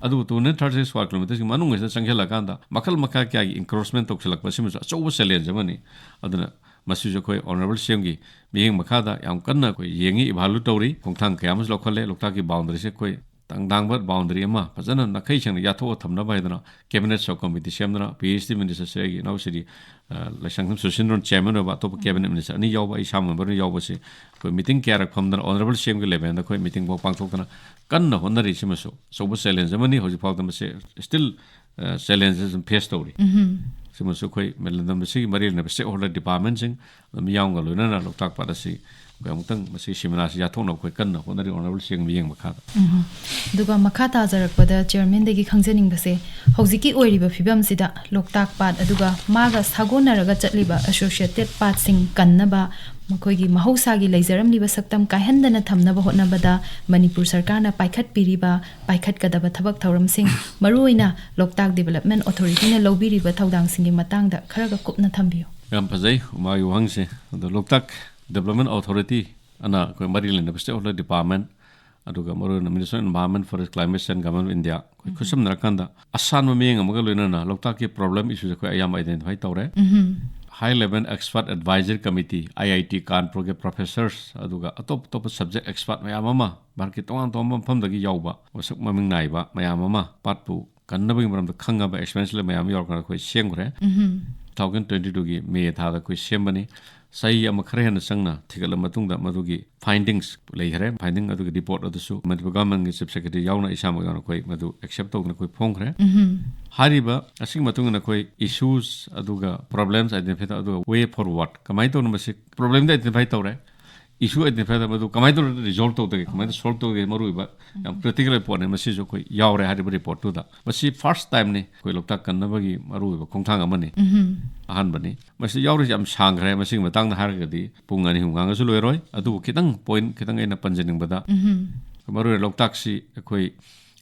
ꯑꯗꯨꯕꯨ two hundred thirty six square ꯀꯤꯂꯣꯃꯤꯇꯔꯁꯤ ꯃꯅꯨꯡꯁꯤꯗ ꯆꯪꯁꯤꯜꯂꯀꯥꯟꯗ ꯃꯈꯜ ꯃꯈꯥ ꯀꯌꯥꯒꯤ ꯏꯟꯀ꯭ꯔꯣꯆꯃꯦꯟ ꯇꯧꯁꯤꯜꯂꯛꯄ, ꯁꯤꯃꯁꯨ ꯑꯆꯧꯕ ꯆꯦꯂꯦꯟꯖ ꯑꯃꯅꯤ꯫ ꯑꯗꯨꯅ ꯃꯁꯤꯁꯨ ꯑꯩꯈꯣꯏ ꯑꯣꯅꯔꯦꯕꯜ ꯁꯤ ꯑꯦꯝꯒꯤ ꯃꯤꯠꯌꯦꯡ ꯃꯈꯥꯗ ꯌꯥꯝ ꯀꯟꯅ ꯑꯩꯈꯣꯏ ꯌꯦꯡꯉꯤ, ꯏꯚꯥꯂꯨꯑꯦꯠ ꯇꯧꯔꯤ, ꯈꯣꯡꯊꯥꯡ ꯀꯌꯥ ꯑꯃꯁꯨ ꯂꯧꯈꯠꯂꯦ꯫ ꯂꯣꯛꯇꯥꯛꯀꯤ ꯕꯥꯎꯟꯗꯔꯤꯁꯦ ꯑꯩꯈꯣꯏ ꯇꯪꯗꯥꯡꯕ ꯕꯥꯎꯟꯗꯔꯤ ꯑꯃ ꯐꯖꯅ ꯅꯥꯈꯩ ꯁꯦꯡꯅ ꯌꯥꯊꯣꯛꯑ ꯊꯝꯅꯕ ꯍꯥꯏꯗꯅ ꯀꯦꯕꯤꯅꯦꯠ ꯁꯕ ꯀꯃꯤꯇꯤ ꯁꯦꯝꯗꯅ, P H D minister Shri ꯑꯩꯒꯤ ꯏꯅꯥꯎ ꯁ꯭ꯔꯤ, ꯑ, ꯂꯩꯁꯥꯡꯊꯦꯝ ꯁꯨꯁꯤꯟꯗ꯭ꯔꯟ ꯆꯤꯌꯔꯃꯦꯟ ꯑꯣꯏꯕ, ꯑꯇꯣꯞꯄ ꯀꯦꯕꯤꯅꯦꯠ ꯃꯤꯅꯤꯁꯇꯔ ꯑꯅꯤ ꯌꯥꯎꯕ, ꯑꯩ ꯏꯁꯥꯃꯛ ꯃꯦꯝꯕꯔ ꯌꯥꯎꯕꯁꯤ ꯑꯩꯈꯣꯏ ꯃꯤꯇꯤꯡ ꯀꯌꯥꯔꯛ ꯐꯝꯗꯅ ꯑꯣꯅꯔꯦꯕꯜ ꯁꯤ ꯑꯦꯝꯒꯤ ꯂꯦꯚꯦꯜꯗ ꯑꯩꯈꯣꯏ ꯃꯤꯇꯤꯡ ꯐꯥꯎ ꯄꯥꯡꯊꯣꯛꯇꯅ ꯀꯟꯅ ꯍꯣꯠꯅꯔꯤ꯫ ꯁꯤꯃꯁꯨ ꯑꯆꯧꯕ ꯆꯦꯂꯦꯟꯖ ꯑꯃꯅꯤ꯫ ꯍꯧꯖꯤꯛ ꯐꯥꯎꯗ ꯃꯁꯤ ꯁ꯭ꯇꯤꯜ ꯆꯦꯂꯦꯟꯖ ꯑꯗꯨꯝ ꯐꯦꯁ ꯇꯧꯔꯤ꯫ ꯁꯤꯃꯁꯨ ꯑꯩꯈꯣꯏ ꯂꯝꯗꯝ ꯑꯁꯤꯒꯤ ꯃꯔꯤ ꯂꯩꯅꯕ ꯁ꯭ꯇꯦꯛ ꯍꯣꯜꯗꯔ ꯗꯤꯄꯥꯔꯠꯃꯦꯟꯁꯤꯡ, ꯑꯗꯨꯝ ꯃꯤꯌꯥꯝꯒ ꯂꯣꯏꯅꯅ ꯂꯣꯛꯇꯥꯛ ꯄꯥꯠ ꯑꯁꯤ ꯑꯩꯈꯣꯏ ꯑꯃꯨꯛꯇꯪ ꯃꯁꯤ ꯁꯤꯃꯤꯅꯥꯔꯁꯤ ꯌꯥꯊꯣꯛꯅꯕ ꯑꯩꯈꯣꯏ ꯀꯟꯅ ꯍꯣꯠꯅꯔꯤ ꯑꯣꯅꯔꯦꯕꯜ ꯁꯤ ꯑꯦꯝꯒꯤ ꯃꯤꯠꯌꯦꯡ ꯃꯈꯥꯗ꯫ ꯑꯗꯨꯒ ꯃꯈꯥ ꯇꯥꯖꯔꯛꯄꯗ ꯆꯤꯌꯔꯃꯦꯟꯗꯒꯤ ꯈꯪꯖꯅꯤꯡꯕꯁꯦ, ꯍꯧꯖꯤꯛꯀꯤ ꯑꯣꯏꯔꯤꯕ ꯐꯤꯕꯝꯁꯤꯗ ꯂꯣꯛꯇꯥꯛ ꯄꯥꯠ ꯑꯗꯨꯒ ꯃꯥꯒ ꯁꯥꯒꯣꯟꯅꯔꯒ ꯆꯠꯂꯤꯕ ꯑꯦꯁꯣꯁꯤꯌꯦꯇꯦꯠ ꯄꯥꯠꯁꯤꯡ ꯀꯟꯅꯕ, ꯃꯈꯣꯏꯒꯤ ꯃꯍꯧꯁꯥꯒꯤ ꯂꯩꯖꯔꯝꯂꯤꯕ ꯁꯛꯇꯝ ꯀꯥꯏꯍꯟꯗꯅ ꯊꯝꯅꯕ ꯍꯣꯠꯅꯕꯗ ꯃꯅꯤꯄꯨꯔ ꯁꯔꯀꯥꯔꯅ ꯄꯥꯏꯈꯠꯄꯤꯔꯤꯕ, ꯄꯥꯏꯈꯠꯀꯗꯕ ꯊꯕꯛ ꯊꯧꯔꯝꯁꯤꯡ, ꯃꯔꯨꯑꯣꯏꯅ ꯂꯣꯛꯇꯥꯛ ꯗꯤꯕꯦꯂꯞꯃꯦꯟ ꯑꯣꯊꯣꯔꯤꯇꯤꯅ ꯂꯧꯕꯤꯔꯤꯕ ꯊꯧꯗꯥꯡꯁꯤꯡꯒꯤ ꯃꯇꯥꯡꯗ ꯈꯔꯒ ꯀꯨꯞꯅ ꯊꯝꯕꯤꯌꯨ꯫ ꯌꯥꯝ ꯐꯖꯩ ꯎꯃꯥꯒꯤ ꯋꯥꯍꯪꯁꯦ꯫ ꯑꯗꯣ ꯂꯣꯛꯇꯥꯛ ꯗꯤꯕꯦꯂꯞꯃꯦꯟ ꯑꯣꯊꯣꯔꯤꯇꯤ ꯑꯅ ꯑꯩꯈꯣꯏ ꯃꯔꯤ ꯂꯩꯅꯕ ꯁ꯭ꯇꯦꯛ ꯍꯣꯜꯗꯔ ꯗꯤꯄꯥꯔꯠꯃꯦꯟ, ꯑꯗꯨꯒ ꯃꯔꯨꯑꯣꯏꯅ minister of environment, forest, climate change, government of India, ꯑꯩꯈꯣꯏ ꯈꯨꯠꯁꯝꯅꯔꯀꯥꯟꯗ ꯑꯁꯥꯟꯕ ꯃꯤꯠꯌꯦꯡ ꯑꯃꯒ ꯂꯣꯏꯅꯅ ꯂꯣꯛꯇꯥꯛꯀꯤ ꯄ꯭ꯔꯣꯕ꯭ꯂꯦꯝ ꯏꯁꯨꯁꯦ ꯑꯩꯈꯣꯏ ꯑꯌꯥꯝꯕ ꯑꯥꯏꯗꯦꯟꯇꯤꯐꯥꯏ ꯇꯧꯔꯦ꯫ ꯍꯥꯏ ꯂꯦꯚꯦꯜ ꯑꯦꯛꯁꯄꯔꯠ ꯑꯦꯗꯚꯥꯏꯖꯔ ꯀꯃꯤꯇꯤ, ꯑꯥꯏ ꯑꯥꯏ ꯇꯤ ꯀꯥꯟꯄꯨꯔꯒꯤ ꯄ꯭ꯔꯣꯐꯦꯁꯔꯁ, ꯑꯗꯨꯒ ꯑꯇꯣꯞ ꯑꯇꯣꯞꯄ ꯁꯕꯖꯦꯛ ꯑꯦꯛꯁꯄꯔꯠ ꯃꯌꯥꯝ ꯑꯃ ꯚꯥꯔꯠꯀꯤ ꯇꯣꯉꯥꯟ ꯇꯣꯉꯥꯟꯕ ꯃꯐꯝꯗꯒꯤ ꯌꯥꯎꯕ ꯃꯁꯛ ꯃꯃꯤꯡ ꯅꯥꯏꯕ ꯃꯌꯥꯝ ꯑꯃ ꯄꯥꯠꯄꯨ ꯀꯟꯅꯕꯒꯤ ꯃꯔꯝꯗ ꯈꯪꯉꯕ ꯑꯦꯛꯁꯄꯤꯔꯤꯌꯦꯟꯁ ꯂꯩꯕ ꯃꯌꯥꯝ ꯌꯥꯎꯔꯀꯥꯟꯗ ꯑꯩꯈꯣꯏ ꯁꯦꯝꯈ꯭ꯔꯦ꯫ ꯇꯨ ꯊꯥꯎꯖꯟ ꯇ꯭ꯋꯦꯟꯇꯤ ꯇꯨꯒꯤ ꯃꯦ ꯊꯥꯗ ꯑꯩꯈꯣꯏ ꯁꯦꯝꯕꯅꯤ꯫ ꯆꯍꯤ ꯑꯃ ꯈꯔ ꯍꯦꯟꯅ ꯆꯪꯅ ꯊꯤꯒꯠꯂꯕ ꯃꯇꯨꯡꯗ ꯃꯗꯨꯒꯤ ꯐꯥꯏꯟꯗꯤꯡꯁ ꯂꯩꯈ꯭ꯔꯦ꯫ ꯐꯥꯏꯟꯗꯤꯡ ꯑꯗꯨꯒꯤ ꯔꯤꯄꯣꯔꯠ ꯑꯗꯨꯁꯨ ꯃꯅꯤꯄꯨꯔ ꯒꯚꯔꯟꯃꯦꯟꯒꯤ ꯆꯤꯐ ꯁꯦꯀ꯭ꯔꯦꯇꯔꯤ ꯌꯥꯎꯅ ꯏꯁꯥꯃꯛ ꯌꯥꯎꯅ ꯑꯩꯈꯣꯏ ꯃꯗꯨ ꯑꯦꯛꯁꯦꯞ ꯇꯧꯗꯅ ꯑꯩꯈꯣꯏ ꯐꯣꯡꯈ꯭ꯔꯦ꯫ ꯍꯥꯏꯔꯤꯕ ꯑꯁꯤꯒꯤ ꯃꯇꯨꯡ ꯏꯟꯅ ꯑꯩꯈꯣꯏ ꯏꯁꯨꯁ ꯑꯗꯨꯒ ꯄ꯭ꯔꯣꯕ꯭ꯂꯦꯝꯁ ꯑꯥꯏꯗꯦꯟꯇꯤꯐꯥꯏ ꯇꯧ, ꯑꯗꯨꯒ ꯋꯦ ꯐꯣꯔꯋꯥꯔꯗ ꯀꯃꯥꯏꯅ ꯇꯧꯅ ꯃꯁꯤ ꯄ꯭ꯔꯣꯕ꯭ꯂꯦꯝꯗꯤ ꯑꯥꯏꯗꯦꯟꯇꯤꯐꯥꯏ ꯇꯧꯔꯦ꯫ issue identify ꯇꯧꯕ, ꯑꯗꯨ ꯀꯃꯥꯏꯅ ꯇꯧꯔꯒ resolve ꯇꯧꯗꯒꯦ, ꯀꯃꯥꯏꯅ solve ꯇꯧꯗꯒꯦ, ꯃꯔꯨꯑꯣꯏꯕ ꯌꯥꯝ critical ꯑꯣꯏꯕ ꯄꯣꯠꯅꯤ꯫ ꯃꯁꯤꯁꯨ ꯑꯩꯈꯣꯏ ꯌꯥꯎꯔꯦ ꯍꯥꯏꯔꯤꯕ report ꯇꯨꯗ꯫ ꯃꯁꯤ first time ꯅꯤ ꯑꯩꯈꯣꯏ ꯂꯣꯛꯇꯥꯛ ꯀꯟꯅꯕꯒꯤ ꯃꯔꯨꯑꯣꯏꯕ ꯈꯣꯡꯊꯥꯡ ꯑꯃꯅꯤ꯫ ꯑꯍꯥꯟꯕꯅꯤ꯫ ꯃꯁꯤ ꯌꯥꯎꯔꯤꯁꯦ ꯌꯥꯝ ꯁꯥꯡꯈ꯭ꯔꯦ꯫ ꯃꯁꯤꯒꯤ ꯃꯇꯥꯡꯗ ꯍꯥꯏꯔꯒꯗꯤ ꯄꯨꯡ ꯑꯅꯤ ꯑꯍꯨꯝ ꯉꯥꯡꯉꯁꯨ ꯂꯣꯏꯔꯣꯏ꯫ ꯑꯗꯨꯕꯨ ꯈꯤꯇꯪ point ꯈꯤꯇꯪ ꯑꯩꯅ ꯄꯟꯖꯅꯤꯡꯕꯗ, ꯃꯔꯨꯑꯣꯏꯅ ꯂꯣꯛꯇꯥꯛꯁꯤ ꯑꯩꯈꯣꯏ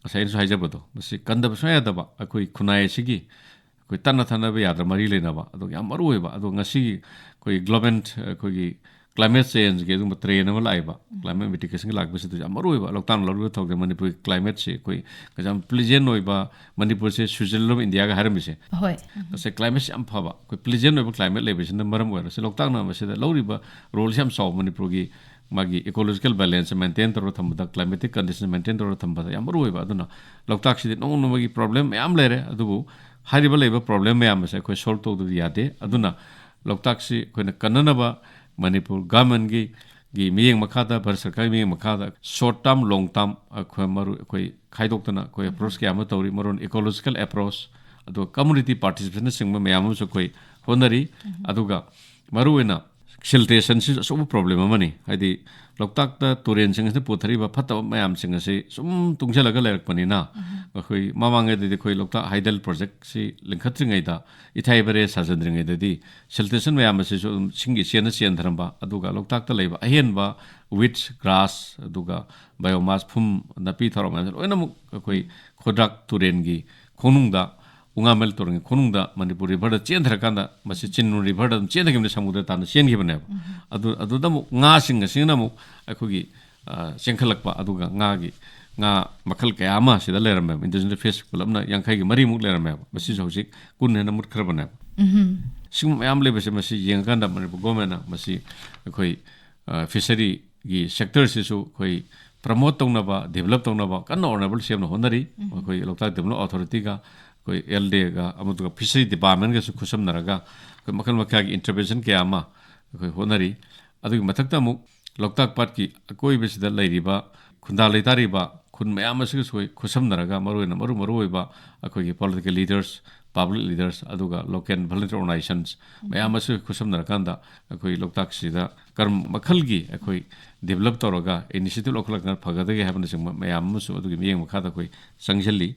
ꯉꯁꯥꯏ ꯑꯩꯅꯁꯨ ꯍꯥꯏꯖꯕꯗꯣ, ꯃꯁꯤ ꯀꯟꯗꯕ ꯁꯨꯡꯌꯥ ꯌꯥꯗꯕ ꯑꯩꯈꯣꯏ ꯈꯨꯟꯅꯥꯏ ꯑꯁꯤꯒꯤ ꯑꯩꯈꯣꯏ ꯇꯠꯅ ꯊꯥꯅꯕ ꯌꯥꯗ꯭ꯔ ꯃꯔꯤ ꯂꯩꯅꯕ, ꯑꯗꯨꯒ ꯌꯥꯝ ꯃꯔꯨ ꯑꯣꯏꯕ, ꯑꯗꯣ ꯉꯁꯤꯒꯤ ꯑꯩꯈꯣꯏꯒꯤ global, ꯑꯩꯈꯣꯏꯒꯤ climate change ꯒꯤ ꯑꯗꯨꯒꯨꯝꯕ trend ꯑꯃ ꯂꯥꯛꯏꯕ, climate mitigation ꯒꯤ ꯂꯥꯛꯄꯁꯤꯗ ꯌꯥꯝ ꯃꯔꯨ ꯑꯣꯏꯕ꯫ ꯂꯣꯛꯇꯥꯛꯅ ꯂꯧꯔꯤꯕ ꯊꯧꯗꯥꯡ, ꯃꯅꯤꯄꯨꯔꯒꯤ climate ꯁꯤ ꯑꯩꯈꯣꯏ ꯌꯥꯝ pleasant ꯑꯣꯏꯕ, ꯃꯅꯤꯄꯨꯔꯁꯦ Switzerland of India ꯒ ꯍꯥꯏꯔꯝꯃꯤꯁꯦ, ꯍꯣꯏ꯫ ꯉꯁꯥꯏ climate ꯁꯤ ꯌꯥꯝ ꯐꯕ, ꯑꯩꯈꯣꯏ pleasant ꯑꯣꯏꯕ climate ꯂꯩꯕꯁꯤꯅ ꯃꯔꯝ ꯑꯣꯏꯔꯒ ꯁꯤ ꯂꯣꯛꯇꯥꯛꯅ ꯃꯁꯤꯗ ꯂꯧꯔꯤꯕ role ꯁꯤ ꯌꯥꯝ ꯆꯥꯎꯕ꯫ ꯃꯅꯤꯄꯨꯔꯒꯤ ꯃꯥꯒꯤ ecological balance maintain ꯇꯧꯔꯒ ꯊꯝꯕꯗ, climatic condition maintain ꯇꯧꯔꯒ ꯊꯝꯕꯗ ꯌꯥꯝ ꯃꯔꯨ ꯑꯣꯏꯕ꯫ ꯑꯗꯨꯅ ꯂꯣꯛꯇꯥꯛꯁꯤꯗꯤ ꯅꯣꯡꯃ ꯅꯣꯡꯃꯒꯤ problem ꯃꯌꯥꯝ ꯂꯩꯔꯦ, ꯑꯗꯨꯕꯨ ꯍꯥꯏꯔꯤꯕ ꯂꯩꯕ problem ꯃꯌꯥꯝ ꯑꯁꯦ ꯑꯩꯈꯣꯏ solve ꯇꯧꯗꯕꯗꯤ ꯌꯥꯗꯦ꯫ ꯑꯗꯨꯅ ꯂꯣꯛꯇꯥꯛꯁꯤ ꯑꯩꯈꯣꯏꯅ ꯀꯟꯅꯅꯕ ꯃꯅꯤꯄꯨꯔ government ꯒꯤ, ꯒꯤ ꯃꯤꯠꯌꯦꯡ ꯃꯈꯥꯗ, ꯚꯥꯔꯠ ꯁꯔꯀꯥꯔꯒꯤ ꯃꯤꯠꯌꯦꯡ ꯃꯈꯥꯗ short term, long term ꯑꯩꯈꯣꯏ ꯃꯔꯨ-, ꯑꯩꯈꯣꯏ ꯈꯥꯏꯗꯣꯛꯇꯅ ꯑꯩꯈꯣꯏ approach ꯀꯌꯥ ꯑꯃ ꯇꯧꯔꯤ꯫ ꯃꯔꯨ ꯑꯣꯏꯅ ecological approach, ꯑꯗꯨꯒ community participation ꯅꯆꯤꯡꯕ ꯃꯌꯥꯝ ꯑꯃꯁꯨ ꯑꯩꯈꯣꯏ ꯍꯣꯠꯅꯔꯤ꯫ ꯑꯗꯨꯒ ꯃꯔꯨꯑꯣꯏꯅ siltation ꯁꯤꯁꯨ ꯑꯆꯧꯕ problem ꯑꯃꯅꯤ꯫ ꯍꯥꯏꯗꯤ ꯂꯣꯛꯇꯥꯛꯇ ꯇꯨꯔꯦꯟꯁꯤꯡ ꯑꯁꯤꯅ ꯄꯨꯊꯔꯛꯏꯕ ꯐꯠꯇꯕ ꯃꯌꯥꯝꯁꯤꯡ ꯑꯁꯤ ꯁꯨꯝ ꯇꯨꯡꯁꯤꯜꯂꯒ ꯂꯩꯔꯛꯄꯅꯤꯅ, ꯑꯩꯈꯣꯏ ꯃꯃꯥꯡꯉꯩꯗꯗꯤ ꯑꯩꯈꯣꯏ ꯂꯣꯛꯇꯥꯛ hydel project ꯁꯤ ꯂꯤꯡꯈꯠꯇ꯭ꯔꯤꯉꯩꯗ, ꯏꯊꯥꯏ ꯏꯕꯔꯦ ꯁꯥꯖꯤꯟꯗ꯭ꯔꯤꯉꯩꯗꯗꯤ siltation ꯃꯌꯥꯝ ꯑꯁꯤꯁꯨ ꯑꯗꯨꯝ ꯏꯁꯤꯡꯒꯤ ꯏꯆꯦꯜꯗ ꯆꯦꯟꯊꯔꯝꯕ, ꯑꯗꯨꯒ ꯂꯣꯛꯇꯥꯛꯇ ꯂꯩꯕ ꯑꯍꯦꯟꯕ weeds, grass, ꯑꯗꯨꯒ biomass, ꯐꯨꯝ, ꯅꯥꯄꯤ ꯊꯧꯔꯥꯡ ꯃꯌꯥꯝꯁꯦ ꯂꯣꯏꯅꯃꯛ ꯑꯩꯈꯣꯏ ꯈꯨꯗ꯭ꯔꯥꯛ ꯇꯨꯔꯦꯟꯒꯤ ꯈꯣꯡꯅꯨꯡꯗ, ꯎꯉꯥꯃꯦꯜ ꯇꯨꯔꯦꯜꯒꯤ ꯈꯣꯡꯅꯨꯡꯗ ꯃꯅꯤꯄꯨꯔ river ꯗ ꯆꯦꯟꯊꯔꯀꯥꯟꯗ ꯃꯁꯤ ꯆꯤꯟꯅꯨ river ꯗ ꯑꯗꯨꯝ ꯆꯦꯟꯊꯈꯤꯕꯅꯦ, ꯁꯃꯨꯗ꯭ꯔ ꯇꯥꯟꯅ ꯆꯦꯟꯈꯤꯕꯅꯦꯕ꯫ ꯑꯗꯨ, ꯑꯗꯨꯗ ꯑꯃꯨꯛ ꯉꯥꯁꯤꯡ ꯑꯁꯤꯅ ꯑꯃꯨꯛ ꯑꯩꯈꯣꯏꯒꯤ, ꯑ, ꯆꯦꯟꯈꯠꯂꯛꯄ, ꯑꯗꯨꯒ ꯉꯥꯒꯤ, ꯉꯥ ꯃꯈꯜ ꯀꯌꯥ ꯑꯃ ꯁꯤꯗ ꯂꯩꯔꯝꯃꯦꯕ꯫ Indigenous fish ꯄꯨꯂꯞꯅ ꯌꯥꯡꯈꯩꯒꯤ ꯃꯔꯤꯃꯨꯛ ꯂꯩꯔꯝꯃꯦꯕ꯫ ꯃꯁꯤꯁꯨ ꯍꯧꯖꯤꯛ ꯀꯨꯟ ꯍꯦꯟꯅ ꯃꯨꯠꯈ꯭ꯔꯕꯅꯦꯕ꯫ ꯁꯤꯒꯨꯝꯕ ꯃꯌꯥꯝ ꯂꯩꯕꯁꯦ, ꯃꯁꯤ ꯌꯦꯡꯉꯀꯥꯟꯗ ꯃꯅꯤꯄꯨꯔ government ꯅ ꯃꯁꯤ ꯑꯩꯈꯣꯏ, ꯑ, fishery ꯒꯤ sector ꯁꯤꯁꯨ ꯑꯩꯈꯣꯏ promote ꯇꯧꯅꯕ, develop ꯇꯧꯅꯕ ꯀꯟꯅ honourable ꯁꯤ ꯑꯦꯝꯅ ꯍꯣꯠꯅꯔꯤ꯫ ꯑꯩꯈꯣꯏ ꯂꯣꯛꯇꯥꯛ Development Authority ꯒ, ꯑꯩꯈꯣꯏ ꯑꯦꯜ ꯗꯤ ꯑꯦꯒ, ꯑꯃꯗꯨꯒ fishery department ꯒꯁꯨ ꯈꯨꯠꯁꯝꯅꯔꯒ ꯑꯩꯈꯣꯏ ꯃꯈꯜ ꯃꯈꯥꯒꯤ intervention ꯀꯌꯥ ꯑꯃ ꯑꯩꯈꯣꯏ ꯍꯣꯠꯅꯔꯤ꯫ ꯑꯗꯨꯒꯤ ꯃꯊꯛꯇ ꯑꯃꯨꯛ ꯂꯣꯛꯇꯥꯛ ꯄꯥꯠꯀꯤ ꯑꯀꯣꯏꯕꯁꯤꯗ ꯂꯩꯔꯤꯕ ꯈꯨꯟꯗꯥ ꯂꯩꯇꯥꯔꯤꯕ ꯈꯨꯟ ꯃꯌꯥꯝ ꯑꯁꯤꯒꯁꯨ ꯑꯩꯈꯣꯏ ꯈꯨꯠꯁꯝꯅꯔꯒ, ꯃꯔꯨꯑꯣꯏꯅ ꯃꯔꯨ ꯃꯔꯨ ꯑꯣꯏꯕ ꯑꯩꯈꯣꯏꯒꯤ political leaders, public leaders, ꯑꯗꯨꯒ local volunteer organizations ꯃꯌꯥꯝ ꯑꯃꯁꯨ ꯈꯨꯠꯁꯝꯅꯔꯀꯥꯟꯗ ꯑꯩꯈꯣꯏ ꯂꯣꯛꯇꯥꯛꯁꯤꯗ ꯀꯔꯝꯕ ꯃꯈꯜꯒꯤ ꯑꯩꯈꯣꯏ develop ꯇꯧꯔꯒ initiative ꯂꯧꯈꯠꯂꯛꯇꯅ ꯐꯒꯗꯒꯦ ꯍꯥꯏꯕꯅꯆꯤꯡꯕ ꯃꯌꯥꯝ ꯑꯃꯁꯨ ꯑꯗꯨꯒꯤ ꯃꯤꯠꯌꯦꯡ ꯃꯈꯥꯗ ꯑꯩꯈꯣꯏ ꯆꯪꯁꯤꯜꯂꯤ꯫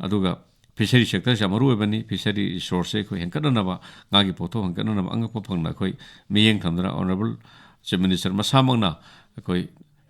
ꯑꯗꯨꯒ fishery sector ꯁꯦ ꯌꯥꯝ ꯃꯔꯨ ꯑꯣꯏꯕꯅꯤ꯫ Fishery resource ꯁꯦ ꯑꯩꯈꯣꯏ ꯍꯦꯟꯒꯠꯅꯅꯕ, ꯉꯥꯒꯤ ꯄꯣꯠꯊꯣꯛ ꯍꯦꯟꯒꯠꯅꯅꯕ ꯑꯉꯛꯄ ꯐꯪꯅ ꯑꯩꯈꯣꯏ ꯃꯤꯠꯌꯦꯡ ꯊꯝꯗꯅ Honourable Chief Minister ꯃꯁꯥꯃꯛꯅ ꯑꯩꯈꯣꯏ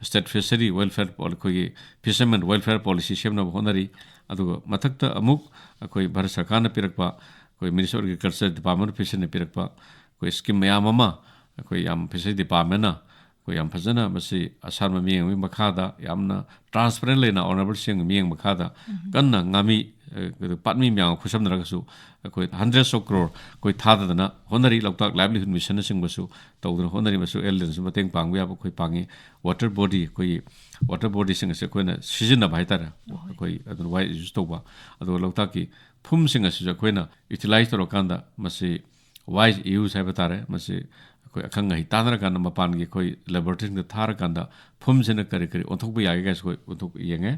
state fishery welfare pol-, ꯑꯩꯈꯣꯏꯒꯤ fishermen welfare policy ꯁꯦꯝꯅꯕ ꯍꯣꯠꯅꯔꯤ꯫ ꯑꯗꯨꯒ ꯃꯊꯛꯇ ꯑꯃꯨꯛ ꯑꯩꯈꯣꯏ ꯚꯥꯔꯠ ꯁꯔꯀꯥꯔꯅ ꯄꯤꯔꯛꯄ, ꯑꯩꯈꯣꯏ Ministry of Agriculture, Department of Fishery ꯅ ꯄꯤꯔꯛꯄ ꯑꯩꯈꯣꯏ scheme ꯃꯌꯥꯝ ꯑꯃ ꯑꯩꯈꯣꯏ ꯌꯥꯝ fishery department ꯅ ꯑꯩꯈꯣꯏ ꯌꯥꯝ ꯐꯖꯅ ꯃꯁꯤ ꯑꯁꯥꯟꯕ ꯃꯤꯠꯌꯦꯡ ꯑꯃꯒꯤ ꯃꯈꯥꯗ ꯌꯥꯝꯅ transparent ꯂꯩꯅ Honourable C M ꯒꯤ ꯃꯤꯠꯌꯦꯡ ꯃꯈꯥꯗ ꯀꯟꯅ ꯉꯥꯃꯤ, ꯑ, ꯄꯥꯠꯃꯤ ꯃꯌꯥꯝ ꯈꯨꯠꯁꯝꯅꯔꯒꯁꯨ ꯑꯩꯈꯣꯏ hundreds of crore ꯑꯩꯈꯣꯏ ꯊꯥꯗꯗꯅ ꯍꯣꯠꯅꯔꯤ꯫ ꯂꯣꯛꯇꯥꯛ livelihood mission ꯅꯆꯤꯡꯕꯁꯨ ꯇꯧꯗꯅ ꯍꯣꯠꯅꯔꯤ꯫ ꯃꯁꯨ ꯑꯦꯜ ꯂꯦꯟꯁꯨ ꯃꯇꯦꯡ ꯄꯥꯡꯕ ꯌꯥꯕ ꯑꯩꯈꯣꯏ ꯄꯥꯡꯉꯤ꯫ Water body, ꯑꯩꯈꯣꯏꯒꯤ water body ꯁꯤꯡ ꯑꯁꯦ ꯑꯩꯈꯣꯏꯅ ꯁꯤꯖꯤꯟꯅꯕ ꯍꯥꯏꯇꯥꯔꯦ, ꯑꯩꯈꯣꯏ ꯑꯗꯨꯅ wise use ꯇꯧꯕ꯫ ꯑꯗꯨꯒ ꯂꯣꯛꯇꯥꯛꯀꯤ ꯐꯨꯝꯁꯤꯡ ꯑꯁꯤꯁꯨ ꯑꯩꯈꯣꯏꯅ utilize ꯇꯧꯔꯀꯥꯟꯗ ꯃꯁꯤ wise use ꯍꯥꯏꯕ ꯇꯥꯔꯦ, ꯃꯁꯤ ꯑꯩꯈꯣꯏ ꯑꯈꯪ ꯑꯍꯩ ꯇꯥꯟꯅꯔꯀꯥꯟꯗ ꯃꯄꯥꯟꯒꯤ ꯑꯩꯈꯣꯏ laboratory ꯁꯤꯡꯗ ꯊꯥꯔꯀꯥꯟꯗ ꯐꯨꯝꯁꯤꯅ ꯀꯔꯤ ꯀꯔꯤ ꯑꯣꯟꯊꯣꯛꯄ ꯌꯥꯒꯦ ꯀꯥꯏꯁꯨ ꯑꯩꯈꯣꯏ ꯑꯣꯟꯊꯣꯛ ꯌꯦꯡꯉꯦ꯫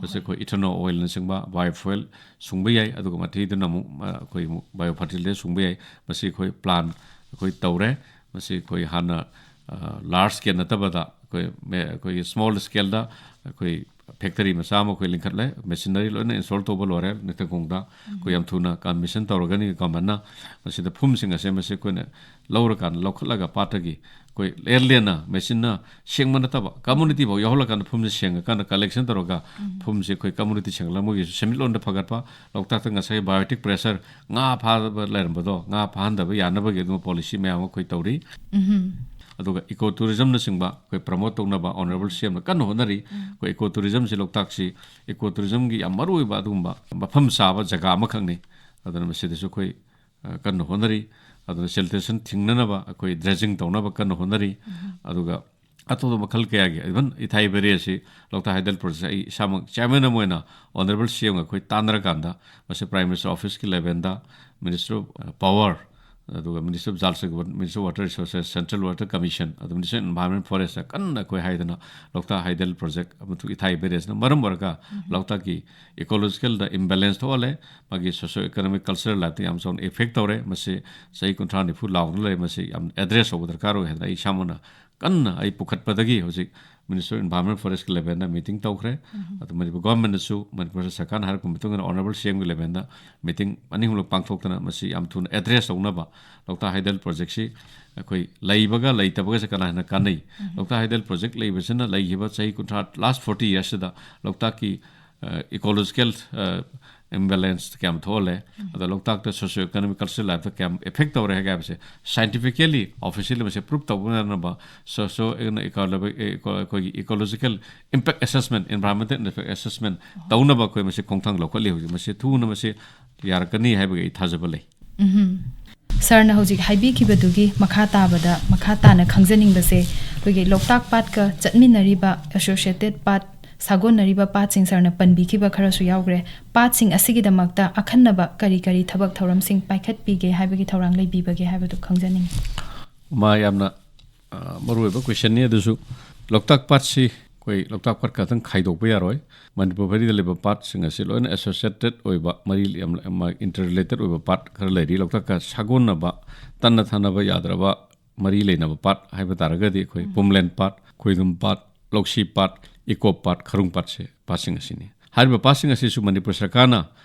ꯃꯁꯤ ꯑꯩꯈꯣꯏ ethanol oil ꯅꯆꯤꯡꯕ biofuel ꯁꯨꯡꯕ ꯌꯥꯏ꯫ ꯑꯗꯨꯒ ꯃꯊꯤꯗꯨꯅ ꯑꯃꯨꯛ, ꯑ, ꯑꯩꯈꯣꯏ ꯑꯃꯨꯛ biofertilizer ꯁꯨꯡꯕ ꯌꯥꯏ꯫ ꯃꯁꯤ ꯑꯩꯈꯣꯏ plan ꯑꯩꯈꯣꯏ ꯇꯧꯔꯦ꯫ ꯃꯁꯤ ꯑꯩꯈꯣꯏ ꯍꯥꯟꯅ, ꯑ, large scale ꯅꯠꯇꯕꯗ ꯑꯩꯈꯣꯏ ꯃꯦ-, ꯑꯩꯈꯣꯏꯒꯤ small scale ꯗ ꯑꯩꯈꯣꯏ factory ꯃꯆꯥ ꯑꯃ ꯑꯩꯈꯣꯏ ꯂꯤꯡꯈꯠꯂꯦ꯫ Machinery ꯂꯣꯏꯅ install ꯇꯧꯕ ꯂꯣꯏꯔꯦ ꯅꯤꯡꯊꯧꯈꯣꯡꯗ꯫ ꯑꯩꯈꯣꯏ ꯌꯥꯝ ꯊꯨꯅ commission ꯇꯧꯔꯒꯅꯤ government ꯅ꯫ ꯃꯁꯤꯗ ꯐꯨꯝꯁꯤꯡ ꯑꯁꯦ ꯃꯁꯤ ꯑꯩꯈꯣꯏꯅ ꯂꯧꯔꯀꯥꯟꯗ, ꯂꯧꯈꯠꯂꯒ ꯄꯥꯠꯇꯒꯤ ꯑꯩꯈꯣꯏ ꯑꯦꯜꯂꯦꯟꯅ machine ꯅ ꯁꯦꯡꯕ ꯅꯠꯇꯕ community ꯐꯥꯎ ꯌꯥꯎꯍꯜꯂꯀꯥꯟꯗ ꯐꯨꯝꯁꯦ ꯁꯦꯡꯉꯀꯥꯟꯗ collection ꯇꯧꯔꯒ ꯐꯨꯝꯁꯦ ꯑꯩꯈꯣꯏ community ꯁꯦꯡꯍꯜꯂꯒ ꯃꯣꯏꯒꯤꯁꯨ ꯁꯦꯟꯃꯤꯠꯂꯣꯟꯗ ꯐꯒꯠꯄ, ꯂꯣꯛꯇꯥꯛꯇ ꯉꯁꯥꯏ biotic pressure ꯉꯥ ꯐꯥꯕ ꯂꯩꯔꯝꯕꯗꯣ ꯉꯥ ꯐꯥꯍꯟꯗꯕ ꯌꯥꯅꯕꯒꯤ ꯑꯗꯨꯒꯨꯝꯕ policy ꯃꯌꯥꯝ ꯑꯃ ꯑꯩꯈꯣꯏ ꯇꯧꯔꯤ꯫ ꯑꯗꯨꯒ eco tourism ꯅꯆꯤꯡꯕ ꯑꯩꯈꯣꯏ promote ꯇꯧꯅꯕ Honourable C M ꯅ ꯀꯟꯅ ꯍꯣꯠꯅꯔꯤ꯫ ꯑꯩꯈꯣꯏ eco tourism ꯁꯤ ꯂꯣꯛꯇꯥꯛꯁꯤ eco tourism ꯒꯤ ꯌꯥꯝ ꯃꯔꯨꯑꯣꯏꯕ ꯑꯗꯨꯒꯨꯝꯕ ꯃꯐꯝ ꯆꯥꯕ ꯖꯒꯥ ꯑꯃꯈꯛꯅꯤ꯫ ꯑꯗꯨꯅ ꯃꯁꯤꯗꯁꯨ ꯑꯩꯈꯣꯏ, ꯑ, ꯀꯟꯅ ꯍꯣꯠꯅꯔꯤ꯫ ꯑꯗꯨꯅ siltation ꯊꯤꯡꯅꯅꯕ ꯑꯩꯈꯣꯏ dredging ꯇꯧꯅꯕ ꯀꯟꯅ ꯍꯣꯠꯅꯔꯤ꯫ ꯑꯗꯨꯒ ꯑꯇꯣꯞꯄ ꯃꯈꯜ ꯀꯌꯥꯒꯤ, even ꯏꯊꯥꯏ ꯚꯦꯔꯤ ꯑꯁꯤ ꯂꯣꯛꯇꯥꯛ hydel project ꯑꯩ ꯏꯁꯥꯃꯛ chairman ꯑꯃ ꯑꯣꯏꯅ Honourable C M ꯒ ꯑꯩꯈꯣꯏ ꯇꯥꯟꯅꯔꯀꯥꯟꯗ ꯃꯁꯤ Prime Minister office ꯀꯤ level the Ministry of Power ꯑꯗꯨꯒ Ministry of Jal Shakti, Ministry of Water Resources, Central Water Commission, ꯑꯗꯨ Ministry of Environment Forest ꯀꯟꯅ ꯑꯩꯈꯣꯏ ꯍꯥꯏꯗꯅ ꯂꯣꯛꯇꯥꯛ ꯍꯥꯏꯗꯦꯜ ꯄ꯭ꯔꯣꯖꯦꯛ ꯑꯃꯁꯨꯡ ꯏꯊꯥꯏ ꯕꯦꯔꯦꯖꯅ ꯃꯔꯝ ꯑꯣꯏꯔꯒ ꯂꯣꯛꯇꯥꯛꯀꯤ ꯏꯀꯣꯂꯣꯖꯤꯀꯦꯜꯗ ꯏꯝꯕꯦꯂꯦꯟꯁ ꯊꯣꯛꯍꯜꯂꯦ, ꯃꯥꯒꯤ ꯁꯣꯁꯤꯌꯣ ꯏꯀꯣꯅꯣꯃꯤꯛ ꯀꯜꯆꯔꯦꯜ ꯂꯥꯏꯐꯇ ꯌꯥꯝ ꯆꯥꯎꯅ ꯏꯐꯦꯛ ꯇꯧꯔꯦ꯫ ꯃꯁꯤ ꯆꯍꯤ ꯀꯨꯟꯊ꯭ꯔꯥ ꯅꯤꯐꯨ ꯂꯥꯎꯗꯨꯅ ꯂꯩꯔꯦ꯫ ꯃꯁꯤ ꯌꯥꯝ ꯑꯦꯗ꯭ꯔꯦꯁ ꯇꯧꯕ ꯗꯔꯀꯥꯔ ꯑꯣꯏ ꯍꯥꯏꯗꯅ ꯑꯩ ꯏꯁꯥꯃꯛꯅ ꯀꯟꯅ ꯑꯩ ꯄꯨꯈꯠꯄꯗꯒꯤ ꯍꯧꯖꯤꯛ Ministry of Environment Forestꯀꯤ ꯂꯦꯚꯦꯜꯗ ꯃꯤꯇꯤꯡ ꯇꯧꯈ꯭ꯔꯦ꯫ ꯑꯗꯨ ꯃꯅꯤꯄꯨꯔ ꯒꯣꯔꯃꯦꯟꯅꯁꯨ, ꯃꯅꯤꯄꯨꯔ ꯁꯔꯀꯥꯔꯅ ꯍꯥꯏꯔꯛꯄ ꯃꯇꯨꯡ ꯏꯟꯅ Honourable CMꯒꯤ ꯂꯦꯚꯦꯜꯗ ꯃꯤꯇꯤꯡ ꯑꯅꯤ ꯑꯍꯨꯝꯂꯛ ꯄꯥꯡꯊꯣꯛꯇꯅ ꯃꯁꯤ ꯌꯥꯝ ꯊꯨꯅ ꯑꯦꯗ꯭ꯔꯦꯁ ꯇꯧꯅꯕ, ꯂꯣꯛꯇꯥꯛ ꯍꯥꯏꯗꯦꯜ ꯄ꯭ꯔꯣꯖꯦꯛꯁꯤ ꯑꯩꯈꯣꯏ ꯂꯩꯕꯒ ꯂꯩꯇꯕꯒꯁꯦ ꯀꯅꯥ ꯍꯦꯟꯅ ꯀꯥꯟꯅꯩ? ꯂꯣꯛꯇꯥꯛ ꯍꯥꯏꯗꯦꯜ ꯄ꯭ꯔꯣꯖꯦꯛ ꯂꯩꯕꯁꯤꯅ ꯂꯩꯈꯤꯕ ꯆꯍꯤ ꯀꯨꯟꯊ꯭ꯔꯥ, ꯂꯥꯁ ꯐꯣꯔꯇꯤ ꯌꯔꯁꯁꯤꯗ ꯂꯣꯛꯇꯥꯛꯀꯤ ꯏꯀꯣꯂꯣꯖꯤꯀꯦꯜ ꯏꯝꯕꯦꯂꯦꯟꯁ ꯀꯌꯥꯝ ꯊꯣꯛꯍꯜꯂꯦ, ꯑꯗ ꯂꯣꯛꯇꯥꯛꯇ ꯁꯣꯁꯤꯌꯣ ꯏꯀꯣꯅꯣꯃꯤꯛ ꯀꯜꯆꯔꯦꯜ ꯂꯥꯏꯐꯇ ꯀꯌꯥꯝ ꯏꯐꯦꯛ ꯇꯧꯔꯦ ꯍꯥꯏꯕꯁꯦ ꯁꯥꯏꯟꯇꯤꯐꯤꯀꯦꯜꯂꯤ, ꯑꯣꯐꯤꯁꯤꯌꯦꯜꯂꯤ ꯃꯁꯤ ꯄ꯭ꯔꯨꯞ ꯇꯧꯕ ꯉꯝꯅꯕ ꯁꯣꯁꯤꯌꯣ ꯑꯩꯈꯣꯏꯒꯤ ecological impact assessment, environmental impact assessment ꯇꯧꯅꯕ ꯑꯩꯈꯣꯏ ꯃꯁꯤ ꯈꯣꯡꯊꯥꯡ ꯂꯧꯈꯠꯂꯤ꯫ ꯍꯧꯖꯤꯛ ꯃꯁꯤ ꯊꯨꯅ ꯃꯁꯤ ꯌꯥꯔꯛꯀꯅꯤ ꯍꯥꯏꯕꯒꯤ ꯑꯩ ꯊꯥꯖꯕ ꯂꯩ꯫ ꯁꯥꯔꯅ ꯍꯧꯖꯤꯛ ꯍꯥꯏꯕꯤꯈꯤꯕꯗꯨꯒꯤ ꯃꯈꯥ ꯇꯥꯕꯗ, ꯃꯈꯥ ꯇꯥꯅ ꯈꯪꯖꯅꯤꯡꯕꯁꯦ, ꯑꯩꯈꯣꯏꯒꯤ ꯂꯣꯛꯇꯥꯛ ꯄꯥꯠꯀ ꯆꯠꯃꯤꯟꯅꯔꯤꯕ, ꯑꯦꯁꯣꯁꯤꯌꯦꯇꯦꯠ ꯄꯥꯠ, ꯁꯥꯒꯣꯟꯅꯔꯤꯕ ꯄꯥꯠꯁꯤꯡ ꯁꯥꯔꯅ ꯄꯟꯕꯤꯈꯤꯕ ꯈꯔꯁꯨ ꯌꯥꯎꯈ꯭ꯔꯦ꯫ ꯄꯥꯠꯁꯤꯡ ꯑꯁꯤꯒꯤꯗꯃꯛꯇ ꯑꯈꯟꯅꯕ ꯀꯔꯤ ꯀꯔꯤ ꯊꯕꯛ ꯊꯧꯔꯝꯁꯤꯡ ꯄꯥꯏꯈꯠꯄꯤꯒꯦ ꯍꯥꯏꯕꯒꯤ ꯊꯧꯔꯥꯡ ꯂꯩꯕꯤꯕꯒꯦ ꯍꯥꯏꯕꯗꯨ ꯈꯪꯖꯅꯤꯡꯏ꯫ ꯃꯥ ꯌꯥꯝꯅ, ꯑ, ꯃꯔꯨꯑꯣꯏꯕ ꯀꯣꯏꯁꯟꯅꯤ꯫ ꯑꯗꯨꯁꯨ ꯂꯣꯛꯇꯥꯛ ꯄꯥꯠꯁꯤ ꯑꯩꯈꯣꯏ ꯂꯣꯛꯇꯥꯛ ꯄꯥꯠ ꯈꯛꯇꯪ ꯈꯥꯏꯗꯣꯛꯄ ꯌꯥꯔꯣꯏ꯫ ꯃꯅꯤꯄꯨꯔ ꯚꯦꯂꯤꯗ ꯂꯩꯕ ꯄꯥꯠꯁꯤꯡ ꯑꯁꯤ ꯂꯣꯏꯅ ꯑꯦꯁꯣꯁꯤꯌꯦꯇꯦꯠ ꯑꯣꯏꯕ, ꯃꯔꯤ ꯌꯥꯝ, ꯌꯥꯝ ꯏꯟꯇꯔꯔꯤꯂꯦꯇꯦꯠ ꯑꯣꯏꯕ ꯄꯥꯠ ꯈꯔ ꯂꯩꯔꯤ꯫ ꯂꯣꯛꯇꯥꯛꯀ ꯁꯥꯒꯣꯟꯅꯕ, ꯇꯠꯅ ꯊꯥꯅꯕ ꯌꯥꯗ꯭ꯔꯕ ꯃꯔꯤ ꯂꯩꯅꯕ ꯄꯥꯠ ꯍꯥꯏꯕ ꯇꯥꯔꯒꯗꯤ ꯑꯩꯈꯣꯏ ꯄꯨꯝꯂꯦꯟ ꯄꯥꯠ, ꯈꯣꯏꯗꯨꯝ ꯄꯥꯠ, ꯂꯧꯁꯤ ꯄꯥꯠ, ꯏꯀꯣꯞ ꯄꯥꯠ, ꯈꯔꯨꯡ ꯄꯥꯠꯁꯦ, ꯄꯥꯠꯁꯤꯡ ꯑꯁꯤꯅꯤ꯫ ꯍꯥꯏꯔꯤꯕ ꯄꯥꯠꯁꯤꯡ ꯑꯁꯤꯁꯨ ꯃꯅꯤꯄꯨꯔ ꯁꯔꯀꯥꯔꯅ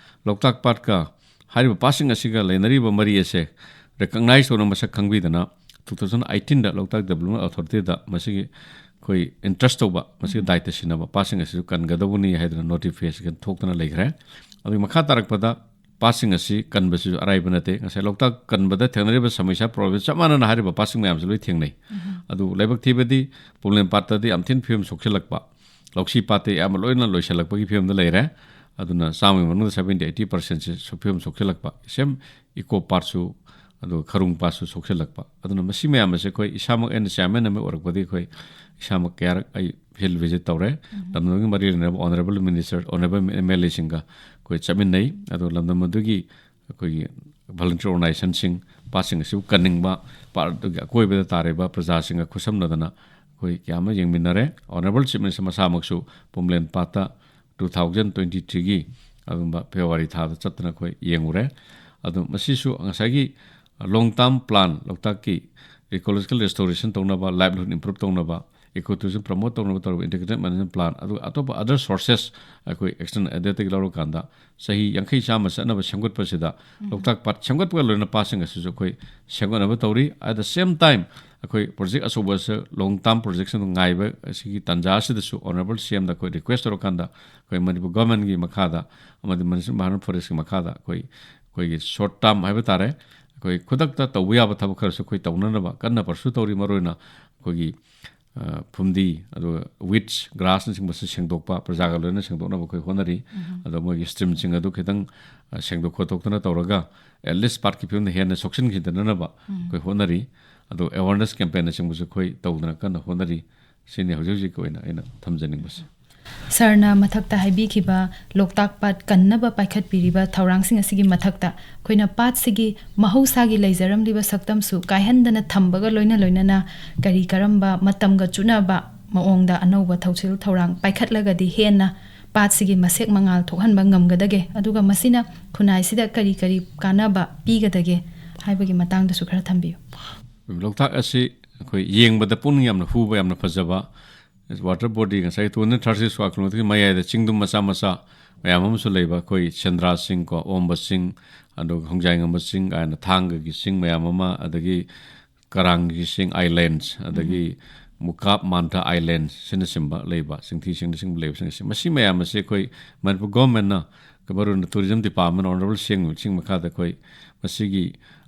ꯂꯣꯛꯇꯥꯛ ꯄꯥꯠꯀ ꯍꯥꯏꯔꯤꯕ ꯄꯥꯠꯁꯤꯡ ꯑꯁꯤꯒ ꯂꯩꯅꯔꯤꯕ ꯃꯔꯤ ꯑꯁꯦ ꯔꯤꯀꯛꯅꯥꯏꯖ ꯇꯧꯅ ꯃꯁꯛ ꯈꯪꯕꯤꯗꯅ, ꯇꯨ ꯊꯥꯎꯖꯟ ꯑꯩꯠꯇꯤꯟꯗ ꯂꯣꯛꯇꯥꯛ ꯗꯦꯕꯂꯞꯃꯦꯟ ꯑꯣꯊꯣꯔꯤꯇꯤꯗ ꯃꯁꯤꯒꯤ ꯑꯩꯈꯣꯏ ꯏꯟꯇ꯭ꯔꯁ ꯇꯧꯕ, ꯃꯁꯤꯒꯤ ꯗꯥꯏꯇ ꯁꯤꯟꯅꯕ ꯄꯥꯠꯁꯤꯡ ꯑꯁꯤꯁꯨ ꯀꯟꯒꯗꯧꯕꯅꯤ ꯍꯥꯏꯗꯅ ꯅꯣꯇꯤꯐꯤꯀꯦꯁꯟ ꯊꯣꯛꯇꯅ ꯂꯩꯈ꯭ꯔꯦ꯫ ꯑꯗꯨꯒꯤ ꯃꯈꯥ ꯇꯥꯔꯛꯄꯗ ꯄꯥꯠꯁꯤꯡ ꯑꯁꯤ ꯀꯟꯕꯁꯤꯁꯨ ꯑꯔꯥꯏꯕ ꯅꯠꯇꯦ꯫ ꯉꯁꯥꯏ ꯂꯣꯛꯇꯥꯛ ꯀꯟꯕꯗ ꯊꯦꯡꯅꯔꯤꯕ ꯁꯃꯁ꯭ꯌꯥ, ꯄ꯭ꯔꯣꯕ꯭ꯂꯦꯝ ꯆꯞ ꯃꯥꯟꯅꯅ ꯍꯥꯏꯔꯤꯕ ꯄꯥꯠꯁꯤꯡ ꯃꯌꯥꯝꯁꯤ ꯂꯣꯏ ꯊꯦꯡꯅꯩ꯫ ꯑꯗꯨ ꯂꯥꯏꯕꯛ ꯊꯤꯕꯗꯤ ꯄꯨꯝꯂꯦꯟ ꯄꯥꯠꯇꯗꯤ ꯌꯥꯝ ꯊꯤꯅ ꯐꯤꯕꯝ ꯁꯣꯛꯆꯤꯜꯂꯛꯄ, ꯂꯧꯁꯤ ꯄꯥꯠꯇꯤ ꯑꯌꯥꯝꯕ ꯂꯣꯏꯅ ꯂꯣꯏꯁꯤꯜꯂꯛꯄꯒꯤ ꯐꯤꯕꯝꯗ ꯂꯩꯔꯦ꯫ ꯑꯗꯨꯅ ꯆꯥꯝꯃꯒꯤ ꯃꯅꯨꯡꯗ ꯁꯚꯦꯟꯇꯤ ꯑꯩꯠꯇꯤ ꯄꯥꯔꯁꯦꯟꯁꯦ ꯐꯤꯕꯝ ꯁꯣꯛꯆꯤꯜꯂꯛꯄ, ꯁꯦꯝ ꯏꯀꯣ ꯄꯥꯔꯠꯁꯨ, ꯑꯗꯨꯒ ꯈꯔꯨꯡ ꯄꯥꯠꯁꯨ ꯁꯣꯛꯆꯤꯜꯂꯛꯄ꯫ ꯑꯗꯨꯅ ꯃꯁꯤ ꯃꯌꯥꯝ ꯑꯁꯦ ꯑꯩꯈꯣꯏ, ꯏꯁꯥꯃꯛ ꯑꯩꯅ ꯆꯤꯌꯔꯃꯦꯟ ꯑꯃ ꯑꯣꯏꯔꯛꯄꯗꯒꯤ ꯑꯩꯈꯣꯏ ꯏꯁꯥꯃꯛ ꯀꯌꯥꯔꯛ ꯑꯩ ꯐꯤꯜ ꯚꯤꯖꯤꯠ ꯇꯧꯔꯦ꯫ ꯂꯝꯗꯝꯒꯤ ꯃꯔꯤ ꯂꯩꯅꯕ honourable minister, honourable M L ꯑꯦꯁꯤꯡꯒ ꯑꯩꯈꯣꯏ ꯆꯠꯃꯤꯟꯅꯩ꯫ ꯑꯗꯨꯒ ꯂꯝꯗꯝ ꯑꯗꯨꯒꯤ ꯑꯩꯈꯣꯏꯒꯤ ꯚꯣꯂꯨꯟꯇꯤꯌꯔ ꯑꯣꯔꯒꯅꯥꯏꯖꯦꯁꯟꯁꯤꯡ, ꯄꯥꯠꯁꯤꯡ ꯑꯁꯤꯕꯨ ꯀꯟꯅꯤꯡꯕ, ꯄꯥꯠ ꯑꯗꯨꯒꯤ ꯑꯀꯣꯏꯕꯗ ꯇꯥꯔꯤꯕ ꯄ꯭ꯔꯖꯥꯁꯤꯡꯒ ꯈꯨꯠꯁꯝꯅꯗꯅ ꯑꯩꯈꯣꯏ ꯀꯌꯥ ꯑꯃ ꯌꯦꯡꯃꯤꯟꯅꯔꯦ꯫ Honourable Chief Minister ꯃꯁꯥꯃꯛꯁꯨ ꯄꯨꯝꯂꯦꯟ ꯄꯥꯠꯇ two thousand twenty-threeꯒꯤ ꯑꯗꯨꯝꯕ February ꯊꯥꯗ ꯆꯠꯇꯅ ꯑꯩꯈꯣꯏ ꯌꯦꯡꯉꯨꯔꯦ꯫ ꯑꯗꯨ ꯃꯁꯤꯁꯨ ꯉꯁꯥꯏꯒꯤ long term plan, ꯂꯣꯛꯇꯥꯛꯀꯤ ecological restoration ꯇꯧꯅꯕ, livelihood improve ꯇꯧꯅꯕ, ecotourism promote ꯇꯧꯅꯕ ꯇꯧꯔꯤꯕ integrated management plan, ꯑꯗꯨꯒ ꯑꯇꯣꯞꯄ other sources ꯑꯩꯈꯣꯏ external aidꯇꯒꯤ ꯂꯧꯔꯀꯥꯟꯗ ꯆꯍꯤ ꯌꯥꯡꯈꯩ ꯆꯥꯝꯃ ꯆꯠꯅꯕ ꯁꯦꯝꯒꯠꯄꯁꯤꯗ ꯂꯣꯛꯇꯥꯛ ꯄꯥꯠ ꯁꯦꯝꯒꯠꯄꯒ ꯂꯣꯏꯅꯅ ꯄꯥꯠꯁꯤꯡ ꯑꯁꯤꯁꯨ ꯑꯩꯈꯣꯏ ꯁꯦꯝꯒꯠꯅꯕ ꯇꯧꯔꯤ꯫ At the same time, ꯑꯩꯈꯣꯏ project ꯑꯆꯧꯕꯁꯦ, long term projectꯁꯤꯡꯗꯣ ꯉꯥꯏꯕ ꯑꯁꯤꯒꯤ ꯇꯥꯟꯖꯥ ꯑꯁꯤꯗꯁꯨ Honourable CMꯗ ꯑꯩꯈꯣꯏ request ꯇꯧꯔꯀꯥꯟꯗ ꯑꯩꯈꯣꯏ ꯃꯅꯤꯄꯨꯔ governmentꯀꯤ ꯃꯈꯥꯗ ꯑꯃꯗꯤ Management Bharat Forestꯀꯤ ꯃꯈꯥꯗ ꯑꯩꯈꯣꯏ, ꯑꯩꯈꯣꯏꯒꯤ short term ꯍꯥꯏꯕ ꯇꯥꯔꯦ, ꯑꯩꯈꯣꯏ ꯈꯨꯗꯛꯇ ꯇꯧꯕ ꯌꯥꯕ ꯊꯕꯛ ꯈꯔꯁꯨ ꯑꯩꯈꯣꯏ ꯇꯧꯅꯅꯕ ꯀꯟꯅ pursue ꯇꯧꯔꯤ꯫ ꯃꯔꯨꯑꯣꯏꯅ ꯑꯩꯈꯣꯏꯒꯤ ꯑ, ꯐꯨꯝꯗꯤ, ꯑꯗꯨꯒ weeds, grassꯅꯆꯤꯡꯕꯁꯨ ꯁꯦꯡꯗꯣꯛꯄ, ꯄ꯭ꯔꯖꯥꯒ ꯂꯣꯏꯅ ꯁꯦꯡꯗꯣꯛꯅꯕ ꯑꯩꯈꯣꯏ ꯍꯣꯠꯅꯔꯤ꯫ ꯑꯗꯣ ꯃꯣꯏꯒꯤ streamꯁꯤꯡ ꯑꯗꯨ ꯈꯤꯇꯪ, ꯑ, ꯁꯦꯡꯗꯣꯛ ꯈꯣꯠꯇꯣꯛꯇꯅ ꯇꯧꯔꯒ, at least ꯄꯥꯠꯀꯤ ꯐꯤꯕꯝꯗ ꯍꯦꯟꯅ ꯁꯣꯛꯆꯤꯟꯈꯤꯗꯅꯕ ꯑꯩꯈꯣꯏ ꯍꯣꯠꯅꯔꯤ꯫ ꯑꯗꯣ awareness campaignꯅꯆꯤꯡꯕꯁꯨ ꯑꯩꯈꯣꯏ ꯇꯧꯗꯅ ꯀꯟꯅ ꯍꯣꯠꯅꯔꯤ꯫ ꯁꯤꯅꯤ ꯍꯧꯖꯤꯛ ꯍꯧꯖꯤꯛꯀꯤ ꯑꯣꯏꯅ ꯑꯩꯅ ꯊꯝꯖꯅꯤꯡꯕꯁꯦ꯫ ꯁꯥꯔꯅ ꯃꯊꯛꯇ ꯍꯥꯏꯕꯤꯈꯤꯕ ꯂꯣꯛꯇꯥꯛ ꯄꯥꯠ ꯀꯟꯅꯕ ꯄꯥꯏꯈꯠꯄꯤꯔꯤꯕ ꯊꯧꯔꯥꯡꯁꯤꯡ ꯑꯁꯤꯒꯤ ꯃꯊꯛꯇ, ꯑꯩꯈꯣꯏꯅ ꯄꯥꯠꯁꯤꯒꯤ ꯃꯍꯧꯁꯥꯒꯤ ꯂꯩꯖꯔꯝꯂꯤꯕ ꯁꯛꯇꯝꯁꯨ ꯀꯥꯏꯍꯟꯗꯅ ꯊꯝꯕꯒ ꯂꯣꯏꯅ ꯂꯣꯏꯅꯅ ꯀꯔꯤ ꯀꯔꯝꯕ ꯃꯇꯝꯒ ꯆꯨꯅꯕ ꯃꯑꯣꯡꯗ ꯑꯅꯧꯕ ꯊꯧꯁꯤꯜ ꯊꯧꯔꯥꯡ ꯄꯥꯏꯈꯠꯂꯒꯗꯤ ꯍꯦꯟꯅ ꯄꯥꯠꯁꯤꯒꯤ ꯃꯁꯦꯛ ꯃꯉꯥꯜ ꯊꯣꯛꯍꯟꯕ ꯉꯝꯒꯗꯒꯦ, ꯑꯗꯨꯒ ꯃꯁꯤꯅ ꯈꯨꯟꯅꯥꯏꯁꯤꯗ ꯀꯔꯤ ꯀꯔꯤ ꯀꯥꯟꯅꯕ ꯄꯤꯒꯗꯒꯦ ꯍꯥꯏꯕꯒꯤ ꯃꯇꯥꯡꯗꯁꯨ ꯈꯔ ꯊꯝꯕꯤꯌꯨ꯫ ꯂꯣꯛꯇꯥꯛ ꯑꯁꯤ ꯑꯩꯈꯣꯏ ꯌꯦꯡꯕꯗ ꯄꯨꯛꯅꯤꯡ ꯌꯥꯝꯅ ꯍꯨꯕ, ꯌꯥꯝꯅ ꯐꯖꯕ water body, ꯉꯁꯥꯏꯒꯤ two hundred thirty square kilometerꯒꯤ ꯃꯌꯥꯏꯗ ꯆꯤꯡꯗꯨꯝ ꯃꯆꯥ ꯃꯆꯥ ꯃꯌꯥꯝ ꯑꯃꯁꯨ ꯂꯩꯕ, ꯑꯩꯈꯣꯏ ꯁꯦꯟꯗ꯭ꯔꯥ ꯆꯤꯡ ꯀꯣ, ꯑꯣꯝꯕ ꯆꯤꯡ, ꯑꯗꯨꯒ ꯍꯣꯡꯖꯥꯏꯉꯝꯕ ꯆꯤꯡ ꯀꯥꯏꯅ ꯊꯥꯡꯒꯒꯤ ꯆꯤꯡ ꯃꯌꯥꯝ ꯑꯃ, ꯑꯗꯒꯤ ꯀꯔꯥꯡꯒꯤ ꯆꯤꯡ islands, ꯑꯗꯒꯤ ꯃꯨꯀꯥꯞ ꯃꯥꯟꯊꯥ islands ꯁꯤꯅꯆꯤꯡꯕ ꯂꯩꯕ, ꯆꯤꯡꯊꯤ ꯆꯤꯡꯅꯆꯤꯡꯕ ꯂꯩꯕꯁꯤꯡ ꯑꯁꯤ, ꯃꯁꯤ ꯃꯌꯥꯝ ꯑꯁꯤ ꯑꯩꯈꯣꯏ ꯃꯅꯤꯄꯨꯔ governmentꯅ, ꯃꯔꯨꯑꯣꯏꯅ tourism department, Honourable ꯁꯤꯡ ꯃꯈꯥꯗ ꯑꯩꯈꯣꯏ ꯃꯁꯤꯒꯤ,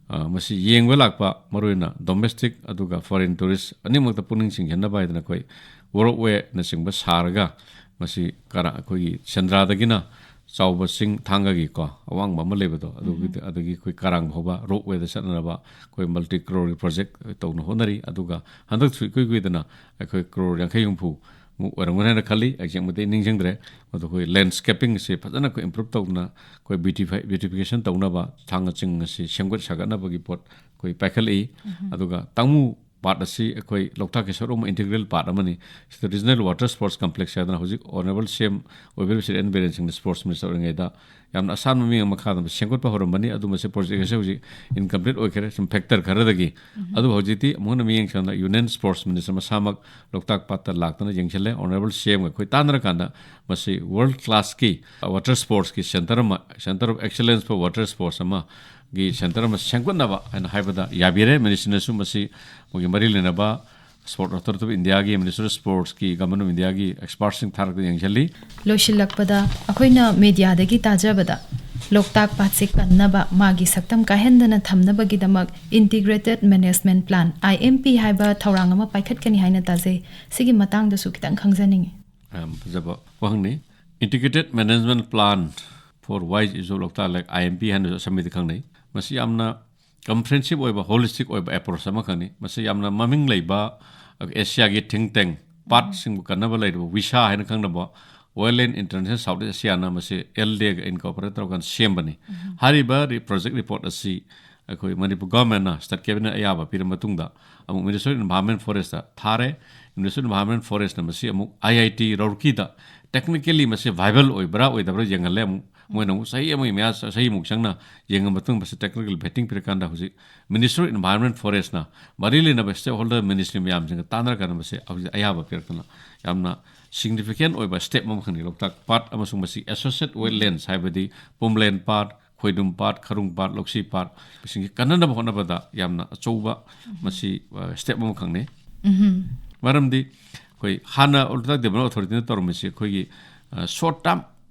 ꯑ, ꯃꯁꯤ ꯌꯦꯡꯕ ꯂꯥꯛꯄ ꯃꯔꯨꯑꯣꯏꯅ domestic ꯑꯗꯨꯒ foreign tourist ꯑꯅꯤꯃꯛꯇ ꯄꯨꯛꯅꯤꯡ ꯆꯤꯡꯁꯤꯟꯅꯕ ꯍꯥꯏꯗꯅ ꯑꯩꯈꯣꯏ walkwayꯅꯆꯤꯡꯕ ꯁꯥꯔꯒ, ꯃꯁꯤ ꯀꯔꯥ-, ꯑꯩꯈꯣꯏꯒꯤ ꯁꯦꯟꯗ꯭ꯔꯥꯗꯒꯤꯅ ꯆꯥꯎꯕ ꯆꯤꯡ ꯊꯥꯡꯒꯒꯤꯀꯣ ꯑꯋꯥꯡꯕ ꯑꯃ ꯂꯩꯕꯗꯣ, ꯑꯗꯨꯒꯤ, ꯑꯗꯒꯤ ꯑꯩꯈꯣꯏ ꯀꯔꯥꯡ ꯐꯥꯎꯕ walkwayꯗ ꯆꯠꯅꯅꯕ ꯑꯩꯈꯣꯏ multi crore project ꯇꯧꯅ ꯍꯣꯠꯅꯔꯤ꯫ ꯑꯗꯨꯒ ꯍꯟꯗꯛꯁꯨ ꯏꯀꯨꯏ ꯀꯨꯏꯗꯅ ꯑꯩꯈꯣꯏ crore ꯌꯥꯡꯈꯩ ꯍꯨꯝꯐꯨ ꯑꯃꯨꯛ ꯑꯣꯏꯔꯝꯒꯅꯤ ꯍꯥꯏꯅ ꯈꯜꯂꯤ꯫ ꯑꯦꯛꯖꯦꯛꯃꯨꯛꯇꯤ ꯑꯩ ꯅꯤꯡꯁꯤꯡꯗ꯭ꯔꯦ꯫ ꯑꯗꯣ ꯑꯩꯈꯣꯏ ꯂꯦꯟꯁ꯭ꯀꯦꯄꯤꯡꯁꯦ ꯐꯖꯅ ꯑꯩꯈꯣꯏ ꯏꯝꯄ꯭ꯔꯨꯞ ꯇꯧꯗꯅ ꯑꯩꯈꯣꯏ ꯕ꯭ꯌꯨꯇꯤꯐꯥꯏ, ꯕ꯭ꯌꯨꯇꯤꯐꯤꯀꯦꯁꯟ ꯇꯧꯅꯕ, ꯊꯥꯡꯒ ꯆꯤꯡ ꯑꯁꯤ ꯁꯦꯝꯒꯠ ꯁꯥꯒꯠꯅꯕꯒꯤ ꯄꯣꯠ ꯑꯩꯈꯣꯏ ꯄꯥꯏꯈꯠꯂꯛꯏ꯫ ꯑꯗꯨꯒ ꯇꯥꯡꯃꯨ ꯄꯥꯠ ꯑꯁꯤ ꯑꯩꯈꯣꯏ ꯂꯣꯛꯇꯥꯛꯀꯤ ꯁꯔꯨꯛ ꯑꯃ, ꯏꯟꯇꯤꯒ꯭ꯔꯦꯜ ꯄꯥꯔꯠ ꯑꯃꯅꯤ꯫ ꯁꯤꯗ ꯔꯤꯖꯅꯦꯜ ꯋꯥꯇꯔ ꯁ꯭ꯄꯣꯔꯠꯁ ꯀꯝꯄ꯭ꯂꯦꯛꯁ ꯍꯥꯏꯗꯅ ꯍꯧꯖꯤꯛ ꯑꯣꯅꯔꯦꯕꯜ ꯁꯤ ꯑꯦꯝ ꯑꯣꯏꯕꯤꯔꯤꯕ ꯁ꯭ꯔꯤ ꯑꯦꯟ ꯕꯤꯔꯦꯟ ꯁꯤꯡꯅ ꯁ꯭ꯄꯣꯔꯠꯁ ꯃꯤꯅꯤꯁꯇꯔ ꯑꯣꯏꯔꯤꯉꯩꯗ ꯌꯥꯝꯅ ꯑꯁꯥꯟꯕ ꯃꯤꯠꯌꯦꯡ ꯃꯈꯥꯗ ꯁꯦꯝꯒꯠꯄ ꯍꯧꯔꯝꯕꯅꯤ꯫ ꯑꯗꯨ ꯃꯁꯤ ꯄ꯭ꯔꯣꯖꯦꯛ ꯑꯁꯤ ꯍꯧꯖꯤꯛ ꯏꯟꯀꯝꯄ꯭ꯂꯤꯠ ꯑꯣꯏꯈ꯭ꯔꯦ, ꯁꯨꯝ ꯐꯦꯛꯇꯔ ꯈꯔꯗꯒꯤ꯫ ꯑꯗꯨꯕꯨ ꯍꯧꯖꯤꯛꯇꯤ ꯑꯃꯨꯛ ꯍꯟꯅ ꯃꯤꯠꯌꯦꯡ ꯆꯪꯅ ꯌꯨꯅꯤꯌꯟ ꯁ꯭ꯄꯣꯔꯠꯁ ꯃꯤꯅꯤꯁꯇꯔ ꯃꯁꯥꯃꯛ ꯂꯣꯛꯇꯥꯛ ꯄꯥꯠꯇ ꯂꯥꯛꯇꯅ ꯌꯦꯡꯁꯤꯜꯂꯦ꯫ ꯑꯣꯅꯔꯦꯕꯜ ꯁꯤ ꯑꯦꯝꯒ ꯑꯩꯈꯣꯏ ꯇꯥꯟꯅꯔꯀꯥꯟꯗ ꯃꯁꯤ ꯋꯥꯔꯜ ꯀ꯭ꯂꯥꯁꯀꯤ ꯋꯥꯇꯔ ꯁ꯭ꯄꯣꯔꯠꯁꯀꯤ ꯁꯦꯟꯇꯔ ꯑꯃ, centre of excellence four water sports ꯑꯃꯒꯤ ꯁꯦꯟꯇꯔ ꯑꯃ ꯁꯦꯝꯒꯠꯅꯕ ꯍꯥꯏꯅ ꯍꯥꯏꯕꯗ ꯌꯥꯕꯤꯔꯦ꯫ ꯃꯤꯅꯤꯁꯇ꯭ꯔꯤꯅꯁꯨ ꯃꯁꯤ ꯃꯣꯏꯒꯤ ꯃꯔꯤ ꯂꯩꯅꯕ ꯁ꯭ꯄꯣꯔꯠ ꯑꯣꯊꯣꯔꯤꯇꯤ ꯑꯣꯐ ꯏꯟꯗꯤꯌꯥꯒꯤ, ꯃꯤꯅꯤꯁꯇ꯭ꯔꯤ ꯑꯣꯐ ꯁ꯭ꯄꯣꯔꯠꯁꯀꯤ, ꯒꯚꯔꯟꯃꯦꯟꯠ ꯑꯣꯐ ꯏꯟꯗꯤꯌꯥꯒꯤ ꯑꯦꯛꯁꯄꯥꯔꯠꯁꯤꯡ ꯊꯥꯔꯒ ꯌꯦꯡꯁꯤꯜꯂꯤ꯫ ꯂꯣꯏꯁꯤꯜꯂꯛꯄꯗ, ꯑꯩꯈꯣꯏꯅ ꯃꯦꯗꯤꯌꯥꯗꯒꯤ ꯇꯥꯖꯕꯗ, ꯂꯣꯛꯇꯥꯛ ꯄꯥꯠꯁꯦ ꯀꯟꯅꯕ, ꯃꯥꯒꯤ ꯁꯛꯇꯝ ꯀꯥꯏꯍꯟꯗꯅ ꯊꯝꯅꯕꯒꯤꯗꯃꯛ ꯏꯟꯇꯤꯒ꯭ꯔꯦꯇꯦꯗ ꯃꯦꯅꯦꯖꯃꯦꯟꯠ ꯄ꯭ꯂꯥꯟ, ꯑꯥꯏ ꯑꯦꯝ ꯄꯤ, ꯍꯥꯏꯕ ꯊꯧꯔꯥꯡ ꯑꯃ ꯄꯥꯏꯈꯠꯀꯅꯤ ꯍꯥꯏꯅ ꯇꯥꯖꯩ꯫ ꯁꯤꯒꯤ ꯃꯇꯥꯡꯗꯁꯨ ꯈꯤꯇꯪ ꯈꯪꯖꯅꯤꯡꯉꯤ꯫ ꯌꯥꯝ ꯐꯖꯕ ꯋꯥꯍꯪꯅꯤ꯫ Integrated management plan for wise use of Loktak lake, I M P ꯍꯥꯏꯅꯁꯨ ꯑꯁꯝꯕꯤꯗ ꯈꯪꯅꯩ꯫ ꯃꯁꯤ ꯌꯥꯝꯅ ꯀꯝꯄ꯭ꯔꯤꯍꯦꯟꯁꯤꯞ ꯑꯣꯏꯕ, ꯍꯣꯂꯤꯁꯇꯤꯛ ꯑꯣꯏꯕ ꯑꯦꯄ꯭ꯔꯣꯆ ꯑꯃꯈꯛꯅꯤ꯫ ꯃꯁꯤ ꯌꯥꯝꯅ ꯃꯃꯤꯡ ꯂꯩꯕ ꯑꯦꯁꯤꯌꯥꯒꯤ ꯊꯤꯡ ꯇꯦꯡ, ꯄꯥꯠꯁꯤꯡꯕꯨ ꯀꯟꯅꯕ ꯂꯩꯔꯤꯕ ꯋꯤꯁꯥ ꯍꯥꯏꯅ ꯈꯪꯅꯕ, ꯋꯥꯏꯜꯗ ꯂꯥꯏꯐ ꯏꯟꯇꯔꯅꯦꯁꯅꯦꯜ ꯁꯥꯎꯠ ꯏꯁ ꯑꯦꯁꯤꯌꯥꯅ ꯃꯁꯤ ꯑꯦꯜ ꯗꯦꯒ ꯏꯟꯀꯣꯔꯄꯣꯔꯦꯠ ꯇꯧꯔꯀꯥꯟꯗ ꯁꯦꯝꯕꯅꯤ꯫ ꯍꯥꯏꯔꯤꯕ ꯔꯤ-, ꯄ꯭ꯔꯣꯖꯦꯛ ꯔꯤꯄꯣꯔꯠ ꯑꯁꯤ ꯑꯩꯈꯣꯏ ꯃꯅꯤꯄꯨꯔ ꯒꯚꯔꯟꯃꯦꯟꯠꯅ, ꯁ꯭ꯇꯦꯠ ꯀꯦꯕꯤꯅꯦꯠ ꯑꯌꯥꯕ ꯄꯤꯔꯕ ꯃꯇꯨꯡꯗ ꯑꯃꯨꯛ ꯃꯤꯅꯤꯁꯇ꯭ꯔꯤ ꯑꯣꯐ ꯏꯟꯚꯥꯏꯔꯟꯃꯦꯟꯠ ꯐꯣꯔꯦꯁꯇ ꯊꯥꯔꯦ꯫ ꯃꯤꯅꯤꯁꯇ꯭ꯔꯤ ꯑꯣꯐ ꯏꯟꯚꯥꯏꯔꯟꯃꯦꯟꯠ ꯐꯣꯔꯦꯁꯅ ꯃꯁꯤ ꯑꯃꯨꯛ ꯑꯥꯏ ꯑꯥꯏ ꯇꯤ ꯔꯧꯔꯀꯤꯗ ꯇꯦꯛꯅꯤꯀꯦꯜꯂꯤ ꯃꯁꯤ ꯚꯥꯏꯕꯜ ꯑꯣꯏꯕ꯭ꯔꯥ ꯑꯣꯏꯗꯕ꯭ꯔꯥ ꯌꯦꯡꯍꯜꯂꯦ꯫ ꯑꯃꯨꯛ ꯃꯣꯏꯅ ꯑꯃꯨꯛ ꯆꯍꯤ ꯑꯃꯒꯤ ꯃꯌꯥ, ꯆꯍꯤꯃꯨꯛ ꯆꯪꯅ ꯌꯦꯡꯉ ꯃꯇꯨꯡ ꯃꯁꯤ ꯇꯦꯛꯅꯤꯀꯦꯜ ꯚꯦꯇꯤꯡ ꯄꯤꯔꯀꯥꯟꯗ ꯍꯧꯖꯤꯛ ꯃꯤꯅꯤꯁꯇ꯭ꯔꯤ ꯑꯣꯐ ꯏꯟꯚꯥꯏꯔꯟꯃꯦꯟꯠ ꯐꯣꯔꯦꯁꯅ ꯃꯔꯤ ꯂꯩꯅꯕ ꯁ꯭ꯇꯦꯛꯍꯣꯜꯗꯔ ꯃꯤꯅꯤꯁꯇ꯭ꯔꯤ ꯃꯌꯥꯝꯁꯤꯡꯒ ꯇꯥꯟꯅꯔꯀꯥꯟꯗ ꯃꯁꯤ ꯍꯧꯖꯤꯛ ꯑꯌꯥꯕ ꯄꯤꯔꯛꯇꯅ ꯌꯥꯝꯅ ꯁꯤꯒꯅꯤꯐꯤꯀꯦꯟ ꯑꯣꯏꯕ ꯁ꯭ꯇꯦꯞ ꯑꯃꯈꯛꯅꯤ꯫ ꯂꯣꯛꯇꯥꯛ ꯄꯥꯠ ꯑꯃꯁꯨꯡ ꯃꯁꯤ ꯑꯦꯁꯣꯁꯤꯌꯦꯠ ꯋꯦꯠꯂꯦꯟꯁ ꯍꯥꯏꯕꯗꯤ ꯄꯨꯝꯂꯦꯟ ꯄꯥꯠ, ꯈꯣꯏꯗꯨꯝ ꯄꯥꯠ, ꯈꯔꯨꯡ ꯄꯥꯠ, ꯂꯧꯁꯤ ꯄꯥꯠ, ꯁꯤꯡꯁꯤ ꯀꯟꯅꯅꯕ ꯍꯣꯠꯅꯕꯗ ꯌꯥꯝꯅ ꯑꯆꯧꯕ ꯃꯁꯤ, ꯑ, ꯁ꯭ꯇꯦꯞ ꯑꯃꯈꯛꯅꯤ꯫ ꯎꯝꯍꯨꯝ꯫ ꯃꯔꯝꯗꯤ ꯑꯩꯈꯣꯏ ꯍꯥꯟꯅ ꯂꯣꯛꯇꯥꯛ ꯗꯦꯕꯂꯞꯃꯦꯟꯠ ꯑꯣꯊꯣꯔꯤꯇꯤꯅ ꯇꯧꯔꯝꯃꯤꯁꯤ ꯑꯩꯈꯣꯏꯒꯤ, ꯑ, ꯁꯣꯔꯠ ꯇꯥꯔꯝ,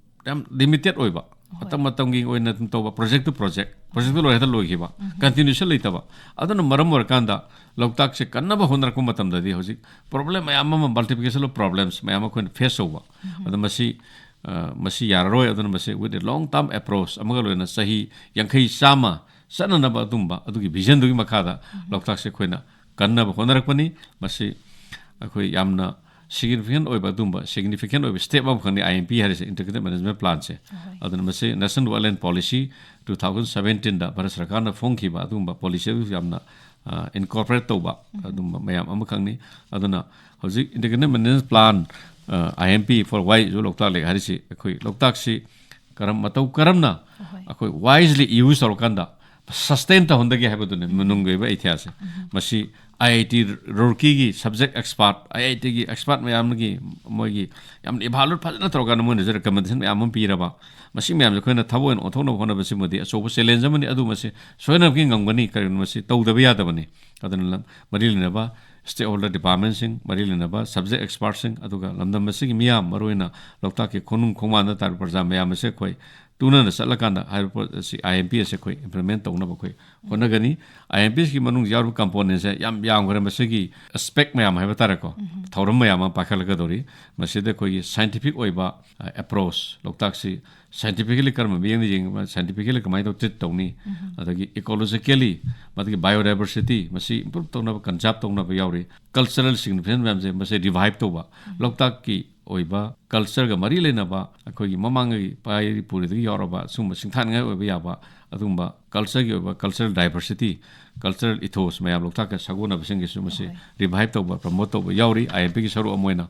ꯌꯥꯝ ꯂꯤꯃꯤꯇꯦꯗ ꯑꯣꯏꯕ, ꯍꯣꯏ꯫ ꯃꯇꯝ ꯃꯇꯝꯒꯤ ꯑꯣꯏꯅ ꯑꯗꯨꯝ ꯇꯧꯕ, project two project, project two ꯂꯣꯏꯔꯦ ꯍꯦꯛꯇ ꯂꯣꯏꯈꯤꯕ, ꯎꯝꯍꯨꯝ꯫ ꯀꯟꯇꯤꯅ꯭ꯌꯨꯁꯟ ꯂꯩꯇꯕ꯫ ꯑꯗꯨꯅ ꯃꯔꯝ ꯑꯣꯏꯔꯀꯥꯟꯗ ꯂꯣꯛꯇꯥꯛꯁꯦ ꯀꯟꯅꯕ ꯍꯣꯠꯅꯔꯛꯄ ꯃꯇꯝꯗꯗꯤ ꯍꯧꯖꯤꯛ ꯄ꯭ꯔꯣꯕ꯭ꯂꯦꯝ ꯃꯌꯥꯝ ꯑꯃ, ꯃꯜꯇꯤꯄ꯭ꯂꯤꯀꯦꯁꯟ ꯑꯣꯐ ꯄ꯭ꯔꯣꯕ꯭ꯂꯦꯝꯁ ꯃꯌꯥꯝ ꯑꯃ ꯑꯩꯈꯣꯏꯅ ꯐꯦꯁ ꯇꯧꯕ꯫ ꯎꯝꯍꯨꯝ꯫ ꯑꯗꯣ ꯃꯁꯤ, ꯑ, ꯃꯁꯤ ꯌꯥꯔꯔꯣꯏ꯫ ꯑꯗꯨꯅ ꯃꯁꯤ with a long term approach ꯑꯃꯒ ꯂꯣꯏꯅꯅ ꯆꯍꯤ ꯌꯥꯡꯈꯩ, ꯆꯥꯝꯃ ꯆꯠꯅꯅꯕ ꯑꯗꯨꯝꯕ ꯑꯗꯨꯒꯤ ꯚꯤꯖꯟꯗꯨꯒꯤ ꯃꯈꯥꯗ ꯎꯝꯍꯨꯝ꯫ ꯂꯣꯛꯇꯥꯛꯁꯦ ꯑꯩꯈꯣꯏꯅ ꯀꯟꯅꯕ ꯍꯣꯠꯅꯔꯛꯄꯅꯤ꯫ ꯃꯁꯤ ꯑꯩꯈꯣꯏ ꯌꯥꯝꯅ ꯁꯤꯒꯅꯤꯐꯤꯀꯦꯟ ꯑꯣꯏꯕ, ꯑꯗꯨꯝꯕ ꯁꯤꯒꯅꯤꯐꯤꯀꯦꯟ ꯑꯣꯏꯕ ꯁ꯭ꯇꯦꯞ ꯑꯃꯈꯛꯅꯤ ꯑꯥꯏ ꯑꯦꯝ ꯄꯤ ꯍꯥꯏꯔꯤꯁꯦ, ꯏꯟꯇꯤꯒ꯭ꯔꯦꯇꯦꯗ ꯃꯦꯅꯦꯖꯃꯦꯟ ꯄ꯭ꯂꯥꯟꯁꯦ꯫ ꯑꯗꯨꯅ ꯃꯁꯤ national wildlife policy two thousand ꯁꯕꯦꯟꯇꯤꯟꯗ ꯚꯥꯔꯠ ꯁꯔꯀꯥꯔꯅ ꯐꯣꯡꯈꯤꯕ ꯑꯗꯨꯒꯨꯝꯕ ꯄꯣꯂꯤꯁꯤ ꯑꯗꯨꯁꯨ ꯌꯥꯝꯅ ꯏꯟꯀꯣꯔꯄꯣꯔꯦꯠ ꯇꯧꯕ ꯑꯗꯨꯝꯕ ꯃꯌꯥꯝ ꯑꯃꯈꯛꯅꯤ꯫ ꯑꯗꯨꯅ ꯍꯧꯖꯤꯛ integrated management plan, I M P for Why Zoo Loktak Lake ꯍꯥꯏꯔꯤꯁꯤ ꯑꯩꯈꯣꯏ ꯂꯣꯛꯇꯥꯛꯁꯤ ꯀꯔꯝ, ꯃꯇꯧ ꯀꯔꯝꯅ ꯑꯩꯈꯣꯏ ꯋꯥꯏꯖꯂꯤ ꯌꯨꯁ ꯇꯧꯔꯀꯥꯟꯗ ꯁꯁꯇꯦꯟ ꯇꯧꯍꯟꯗꯒꯦ ꯍꯥꯏꯕꯗꯨꯅꯤ ꯃꯅꯨꯡꯒꯤ ꯑꯣꯏꯕ ꯏꯊꯤꯌꯥꯁꯦ꯫ ꯃꯁꯤ ꯑꯥꯏ ꯑꯥꯏ ꯇꯤ ꯔꯨꯔꯀꯤꯒꯤ ꯁꯕꯖꯦꯛ ꯑꯦꯛꯁꯄꯥꯔꯠ, ꯑꯥꯏ ꯑꯥꯏ ꯇꯤꯒꯤ ꯑꯦꯛꯁꯄꯥꯔꯠ ꯃꯌꯥꯝꯒꯤ ꯃꯣꯏꯒꯤ ꯌꯥꯝꯅ ꯏꯚꯥꯂꯨꯑꯦꯠ ꯐꯖꯅ ꯇꯧꯔꯀꯥꯟꯗ ꯃꯣꯏꯅꯁꯨ ꯔꯤꯀꯃꯦꯟꯗꯦꯁꯟ ꯃꯌꯥꯝ ꯑꯃ ꯄꯤꯔꯕ, ꯃꯁꯤ ꯃꯌꯥꯝꯁꯦ ꯑꯩꯈꯣꯏꯅ ꯊꯕꯛ ꯑꯣꯏꯅ ꯑꯣꯟꯊꯣꯛꯅꯕ ꯍꯣꯠꯅꯕꯁꯤꯃꯗꯤ ꯑꯆꯧꯕ ꯆꯦꯂꯦꯟꯖ ꯑꯃꯅꯤ꯫ ꯑꯗꯨ ꯃꯁꯤ ꯁꯣꯏꯗꯅꯃꯛꯀꯤ ꯉꯝꯒꯅꯤ꯫ ꯀꯔꯤꯒꯨꯝꯕ ꯃꯁꯤ ꯇꯧꯗꯕ ꯌꯥꯗꯕꯅꯤ꯫ ꯑꯗꯨꯅ ꯂꯝ-, ꯃꯔꯤ ꯂꯩꯅꯕ ꯁ꯭ꯇꯦꯛꯍꯣꯜꯗꯔ ꯗꯤꯄꯥꯔꯠꯃꯦꯟꯁꯤꯡ, ꯃꯔꯤ ꯂꯩꯅꯕ ꯁꯕꯖꯦꯛ ꯑꯦꯛꯁꯄꯥꯔꯠꯁꯤꯡ, ꯑꯗꯨꯒ ꯂꯝꯗꯝ ꯑꯁꯤꯒꯤ ꯃꯤꯌꯥꯝ, ꯃꯔꯨꯑꯣꯏꯅ ꯂꯣꯛꯇꯥꯛꯀꯤ ꯈꯣꯡꯅꯨꯡ ꯈꯣꯡꯕꯥꯟꯗ ꯇꯥꯔꯤꯕ ꯄ꯭ꯔꯖꯥ ꯃꯌꯥꯝ ꯑꯁꯤ ꯑꯩꯈꯣꯏ ꯇꯨꯅꯅ ꯆꯠꯂꯀꯥꯟꯗ ꯍꯥꯏꯔꯤꯕ ꯄꯣꯠ ꯑꯁꯤ, ꯑꯥꯏ ꯑꯦꯝ ꯄꯤ ꯑꯁꯤ ꯑꯩꯈꯣꯏ ꯏꯝꯄ꯭ꯂꯤꯃꯦꯟ ꯇꯧꯅꯕ ꯑꯩꯈꯣꯏ ꯍꯣꯠꯅꯒꯅꯤ꯫ ꯑꯥꯏ ꯑꯦꯝ ꯄꯤ ꯑꯁꯤꯒꯤ ꯃꯅꯨꯡꯗ ꯌꯥꯎꯔꯤꯕ ꯀꯝꯄꯣꯅꯦꯟꯁꯦ ꯌꯥꯝ ꯌꯥꯝꯈ꯭ꯔꯦ꯫ ꯃꯁꯤꯒꯤ ꯑꯦꯁꯄꯦꯛ ꯃꯌꯥꯝ ꯍꯥꯏꯕ ꯇꯥꯔꯦꯀꯣ, ꯊꯧꯔꯝ ꯃꯌꯥꯝ ꯑꯃ ꯄꯥꯏꯈꯠꯂꯛꯀꯗꯧꯔꯤ꯫ ꯃꯁꯤꯗ ꯑꯩꯈꯣꯏꯒꯤ ꯁꯥꯏꯟꯇꯤꯐꯤꯛ ꯑꯣꯏꯕ ꯑꯦꯄ꯭ꯔꯣꯆ, ꯂꯣꯛꯇꯥꯛꯁꯤ ꯁꯥꯏꯟꯇꯤꯐꯤꯀꯦꯂꯤ ꯀꯔꯝꯕ ꯃꯤꯠꯌꯦꯡꯗ ꯌꯦꯡꯕ, ꯁꯥꯏꯟꯇꯤꯐꯤꯀꯦꯂꯤ ꯀꯃꯥꯏꯅ ꯇꯧ ꯇ꯭ꯔꯤꯠ ꯇꯧꯅꯤ, ꯑꯗꯒꯤ ꯏꯀꯣꯂꯣꯖꯤꯀꯦꯂꯤ, ꯃꯗꯨꯒꯤ ꯕꯥꯏꯑꯣꯗꯥꯏꯕꯔꯁꯤꯇꯤ ꯃꯁꯤ ꯏꯝꯄ꯭ꯔꯨꯞ ꯇꯧꯅꯕ, ꯀꯟꯖꯥꯔꯕ ꯇꯧꯅꯕ ꯌꯥꯎꯔꯤ꯫ ꯀꯜꯆꯔꯦꯜ ꯁꯤꯒꯅꯤꯐꯤꯀꯦꯟꯁ ꯃꯌꯥꯝꯁꯦ ꯃꯁꯤ ꯔꯤꯚꯥꯏꯚ ꯇꯧꯕ, ꯂꯣꯛꯇꯥꯛꯀꯤ ꯑꯣꯏꯕ ꯀꯜꯆꯔꯒ ꯃꯔꯤ ꯂꯩꯅꯕ ꯑꯩꯈꯣꯏꯒꯤ ꯃꯃꯥꯡꯒꯤ ꯄꯥꯏꯔꯤ ꯄꯨꯔꯤꯗꯒꯤ ꯌꯥꯎꯔꯕ ꯁꯤꯒꯨꯝꯕ ꯁꯤꯡꯊꯥꯅꯤꯡꯉꯥꯏ ꯑꯣꯏꯕ ꯌꯥꯕ ꯑꯗꯨꯒꯨꯝꯕ ꯀꯜꯆꯔꯒꯤ ꯑꯣꯏꯕ ꯀꯜꯆꯔꯦꯜ ꯗꯥꯏꯕꯔꯁꯤꯇꯤ, ꯀꯜꯆꯔꯦꯜ ꯏꯊꯣꯁ ꯃꯌꯥꯝ ꯂꯣꯛꯇꯥꯛꯀ ꯁꯥꯒꯣꯟꯅꯕꯁꯤꯡꯒꯤꯁꯨ ꯃꯁꯤ ꯔꯤꯚꯥꯏꯚ ꯇꯧꯕ, ꯄ꯭ꯔꯃꯣꯠ ꯇꯧꯕ ꯌꯥꯎꯔꯤ ꯑꯥꯏ ꯑꯦꯝ ꯄꯤꯒꯤ ꯁꯔꯨꯛ ꯑꯃ ꯑꯣꯏꯅ꯫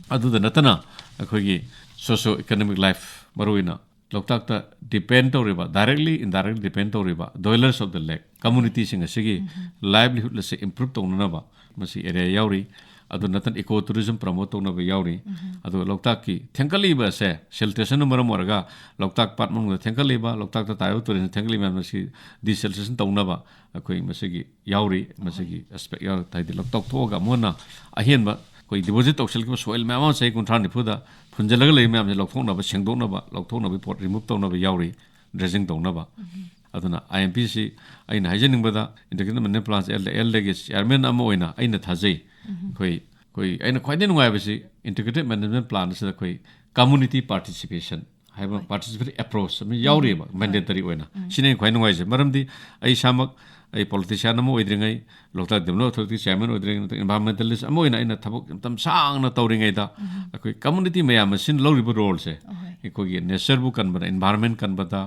ꯑꯗꯨꯗ ꯅꯠꯇꯅ ꯑꯩꯈꯣꯏꯒꯤ ꯁꯣꯁꯤꯌꯣ ꯏꯀꯣꯅꯣꯃꯤꯛ ꯂꯥꯏꯐ, ꯃꯔꯨꯑꯣꯏꯅ ꯂꯣꯛꯇꯥꯛꯇ ꯗꯤꯄꯦꯟ ꯇꯧꯔꯤꯕ, ꯗꯥꯏꯔꯦꯛꯂꯤ ꯏꯟꯗꯥꯏꯔꯦꯛꯂꯤ ꯗꯤꯄꯦꯟ ꯇꯧꯔꯤꯕ dwellers of the lake community ꯁꯤꯡ ꯑꯁꯤꯒꯤ ꯂꯥꯏꯚꯂꯤꯍꯨꯗ ꯑꯁꯤ ꯏꯝꯄ꯭ꯔꯨꯞ ꯇꯧꯅꯅꯕ ꯃꯁꯤ ꯑꯦꯔꯤꯌꯥ ꯌꯥꯎꯔꯤ꯫ ꯑꯗꯨ ꯅꯠꯇꯅ ꯏꯀꯣ ꯇꯨꯔꯤꯖꯝ ꯄ꯭ꯔꯃꯣꯠ ꯇꯧꯅꯕ ꯌꯥꯎꯔꯤ꯫ ꯑꯗꯨꯒ ꯂꯣꯛꯇꯥꯛꯀꯤ ꯊꯦꯡꯒꯠꯂꯤꯕ ꯑꯁꯦ, ꯁꯤꯜꯇꯦꯁꯟꯅ ꯃꯔꯝ ꯑꯣꯏꯔꯒ ꯂꯣꯛꯇꯥꯛ ꯄꯥꯠ ꯃꯅꯨꯡꯗ ꯊꯦꯡꯒꯠꯂꯤꯕ, ꯂꯣꯛꯇꯥꯛꯇ ꯇꯥꯔꯤꯕ ꯇꯨꯔꯤꯖꯝ ꯊꯦꯡꯒꯠꯂꯤꯕ ꯃꯌꯥꯝ ꯑꯁꯤ ꯗꯤꯁꯤꯜꯇꯦꯁꯟ ꯇꯧꯅꯕ ꯑꯩꯈꯣꯏ ꯃꯁꯤꯒꯤ ꯌꯥꯎꯔꯤ꯫ ꯃꯁꯤꯒꯤ ꯑꯦꯁꯄꯦꯛ ꯌꯥꯎꯔꯤ꯫ ꯍꯥꯏꯗꯤ ꯂꯧꯊꯣꯛꯊꯣꯛꯑꯒ ꯑꯃꯨꯛ ꯍꯟꯅ ꯑꯍꯦꯟꯕ ꯑꯩꯈꯣꯏ ꯗꯤꯄꯣꯖꯤꯠ ꯇꯧꯁꯤꯜꯂꯛꯈꯤꯕ ꯁꯣꯏꯜ ꯃꯌꯥꯝ ꯑꯃ ꯆꯍꯤ ꯀꯨꯟꯊ꯭ꯔꯥ ꯅꯤꯐꯨꯗ ꯐꯨꯟꯖꯜꯂꯒ ꯂꯩꯕ ꯃꯌꯥꯝꯁꯦ ꯂꯧꯊꯣꯛꯅꯕ, ꯁꯦꯡꯗꯣꯛꯅꯕ, ꯂꯧꯊꯣꯛꯅꯕꯒꯤ ꯄꯣꯠ ꯔꯤꯃꯨꯚ ꯇꯧꯅꯕ ꯌꯥꯎꯔꯤ, ꯗ꯭ꯔꯦꯖꯤꯡ ꯇꯧꯅꯕ꯫ ꯑꯗꯨꯅ ꯑꯥꯏ ꯑꯦꯝ ꯄꯤꯁꯤ ꯑꯩꯅ ꯍꯥꯏꯖꯅꯤꯡꯕꯗ ꯏꯟꯇꯤꯒ꯭ꯔꯦꯇꯦꯗ ꯃꯦꯅꯦꯖꯃꯦꯟ ꯄ꯭ꯂꯥꯟꯁꯦ ꯑꯦꯜ ꯑꯦꯜ ꯑꯦꯒꯤ ꯆꯤꯌꯥꯔꯃꯦꯟ ꯑꯃ ꯑꯣꯏꯅ ꯑꯩꯅ ꯊꯥꯖꯩ꯫ ꯑꯩꯈꯣꯏ, ꯑꯩꯈꯣꯏ, ꯑꯩꯅ ꯈ꯭ꯋꯥꯏꯗꯒꯤ ꯅꯨꯡꯉꯥꯏꯕꯁꯤ ꯏꯟꯇꯤꯒ꯭ꯔꯦꯇꯦꯗ ꯃꯦꯅꯦꯖꯃꯦꯟ ꯄ꯭ꯂꯥꯟ ꯑꯁꯤꯗ ꯑꯩꯈꯣꯏ ꯀꯝꯃꯨꯅꯤꯇꯤ ꯄꯥꯔꯇꯤꯁꯤꯄꯦꯁꯟ ꯍꯥꯏꯕ, ꯄꯥꯔꯇꯤꯁꯤꯄꯦꯇꯤꯚ ꯑꯦꯄ꯭ꯔꯣꯆ ꯑꯃ ꯌꯥꯎꯔꯤꯕ, ꯃꯦꯟꯗꯦꯇꯔꯤ ꯑꯣꯏꯅ꯫ ꯁꯤꯅ ꯑꯩꯅ ꯈ꯭ꯋꯥꯏ ꯅꯨꯡꯉꯥꯏꯖꯩ꯫ ꯃꯔꯝꯗꯤ ꯑꯩ ꯏꯁꯥꯃꯛ ꯑꯩ ꯄꯣꯂꯤꯇꯤꯁꯤꯌꯥꯟ ꯑꯃ ꯑꯣꯏꯗ꯭ꯔꯤꯉꯩ, ꯂꯣꯛꯇꯥꯛ ꯗꯦꯕꯂꯞꯃꯦꯟ ꯑꯣꯊꯣꯔꯤꯇꯤ ꯆꯤꯌꯥꯔꯃꯦꯟ ꯑꯣꯏꯗ꯭ꯔꯤꯉꯩ, ꯅꯠꯇ꯭ꯔꯒ ꯏꯟꯚꯥꯏꯔꯣꯟꯃꯦꯟꯇꯦꯂꯤꯁ ꯑꯃ ꯑꯣꯏꯅ ꯑꯩꯅ ꯊꯕꯛ ꯃꯇꯝ ꯁꯥꯡꯅ ꯇꯧꯔꯤꯉꯩꯗ, ꯑꯩꯈꯣꯏ ꯀꯝꯃꯨꯅꯤꯇꯤ ꯃꯌꯥꯝ ꯑꯁꯤꯅ ꯂꯧꯔꯤꯕ ꯔꯣꯜꯁꯦ, ꯑꯩꯈꯣꯏꯒꯤ ꯅꯦꯆꯔꯕꯨ ꯀꯟꯕꯗ, ꯏꯟꯚꯥꯏꯔꯣꯟꯃꯦꯟ ꯀꯟꯕꯗ,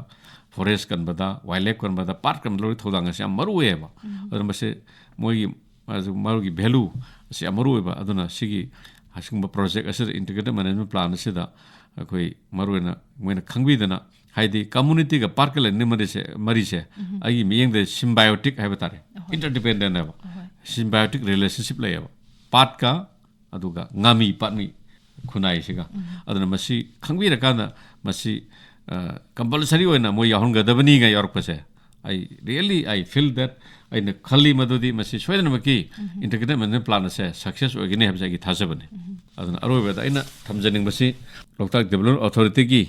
ꯐꯣꯔꯦꯁ ꯀꯟꯕꯗ, ꯋꯥꯏꯜ ꯂꯥꯏꯐ ꯀꯟꯕꯗ, ꯄꯥꯠ ꯀꯟꯕꯗ ꯂꯧꯔꯤ ꯊꯧꯗꯥꯡ ꯑꯁꯤ ꯌꯥꯝ ꯃꯔꯨ ꯑꯣꯏꯌꯦꯕ꯫ ꯑꯗꯨꯅ ꯃꯁꯤ ꯃꯣꯏꯒꯤ, ꯃꯥꯒꯤ ꯚꯦꯂꯨ ꯑꯁꯤ ꯌꯥꯝ ꯃꯔꯨ ꯑꯣꯏꯕ꯫ ꯑꯗꯨꯅ ꯁꯤꯒꯤ, ꯑꯁꯤꯒꯨꯝꯕ ꯄ꯭ꯔꯣꯖꯦꯛ ꯑꯁꯤꯗ, ꯏꯟꯇꯤꯒ꯭ꯔꯦꯇꯦꯗ ꯃꯦꯅꯦꯖꯃꯦꯟ ꯄ꯭ꯂꯥꯟ ꯑꯁꯤꯗ ꯑꯩꯈꯣꯏ ꯃꯔꯨꯑꯣꯏꯅ ꯃꯣꯏꯅ ꯈꯪꯕꯤꯗꯅ, ꯍꯥꯏꯗꯤ ꯀꯝꯃꯨꯅꯤꯇꯤꯒ ꯄꯥꯠꯀ ꯂꯩꯅꯔꯤꯕ ꯃꯔꯤꯁꯦ, ꯃꯔꯤꯁꯦ ꯑꯩꯒꯤ ꯃꯤꯠꯌꯦꯡꯗ ꯁꯤꯝꯕꯥꯏꯌꯣꯇꯤꯛ ꯍꯥꯏꯕ ꯇꯥꯔꯦ, ꯏꯟꯇꯔꯗꯤꯄꯦꯟꯗꯦꯟ ꯍꯥꯏꯕ, ꯁꯤꯝꯕꯥꯏꯌꯣꯇꯤꯛ ꯔꯤꯂꯦꯁꯟꯁꯤꯞ ꯂꯩꯌꯦꯕ ꯄꯥꯠꯀ, ꯑꯗꯨꯒ ꯉꯥꯃꯤ ꯄꯥꯠꯃꯤ ꯈꯨꯟꯅꯥꯏꯁꯤꯒ꯫ ꯑꯗꯨꯅ ꯃꯁꯤ ꯈꯪꯕꯤꯔꯀꯥꯟꯗ, ꯃꯁꯤ ꯀꯝꯄꯜꯁꯔꯤ ꯑꯣꯏꯅ ꯃꯣꯏ ꯌꯥꯎꯍꯟꯒꯗꯕꯅꯤꯒ ꯌꯥꯎꯔꯛꯄꯁꯦ, I really, I feel that, ꯑꯩꯅ ꯈꯜꯂꯤ ꯃꯗꯨꯗꯤ ꯃꯁꯤ ꯁꯣꯏꯗꯅꯃꯛꯀꯤ ꯏꯟꯇꯤꯒ꯭ꯔꯦꯇꯦꯗ ꯃꯦꯅꯦꯖꯃꯦꯟ ꯄ꯭ꯂꯥꯟ ꯑꯁꯦ ꯁꯛꯁꯦꯁ ꯑꯣꯏꯒꯅꯤ ꯍꯥꯏꯕꯁꯦ ꯑꯩꯒꯤ ꯊꯥꯖꯕꯅꯤ꯫ ꯑꯗꯨꯅ ꯑꯔꯣꯏꯕꯗ ꯑꯩꯅ ꯊꯝꯖꯅꯤꯡꯕꯁꯤ, ꯂꯣꯛꯇꯥꯛ ꯗꯦꯕꯂꯞꯃꯦꯟ ꯑꯣꯊꯣꯔꯤꯇꯤꯒꯤ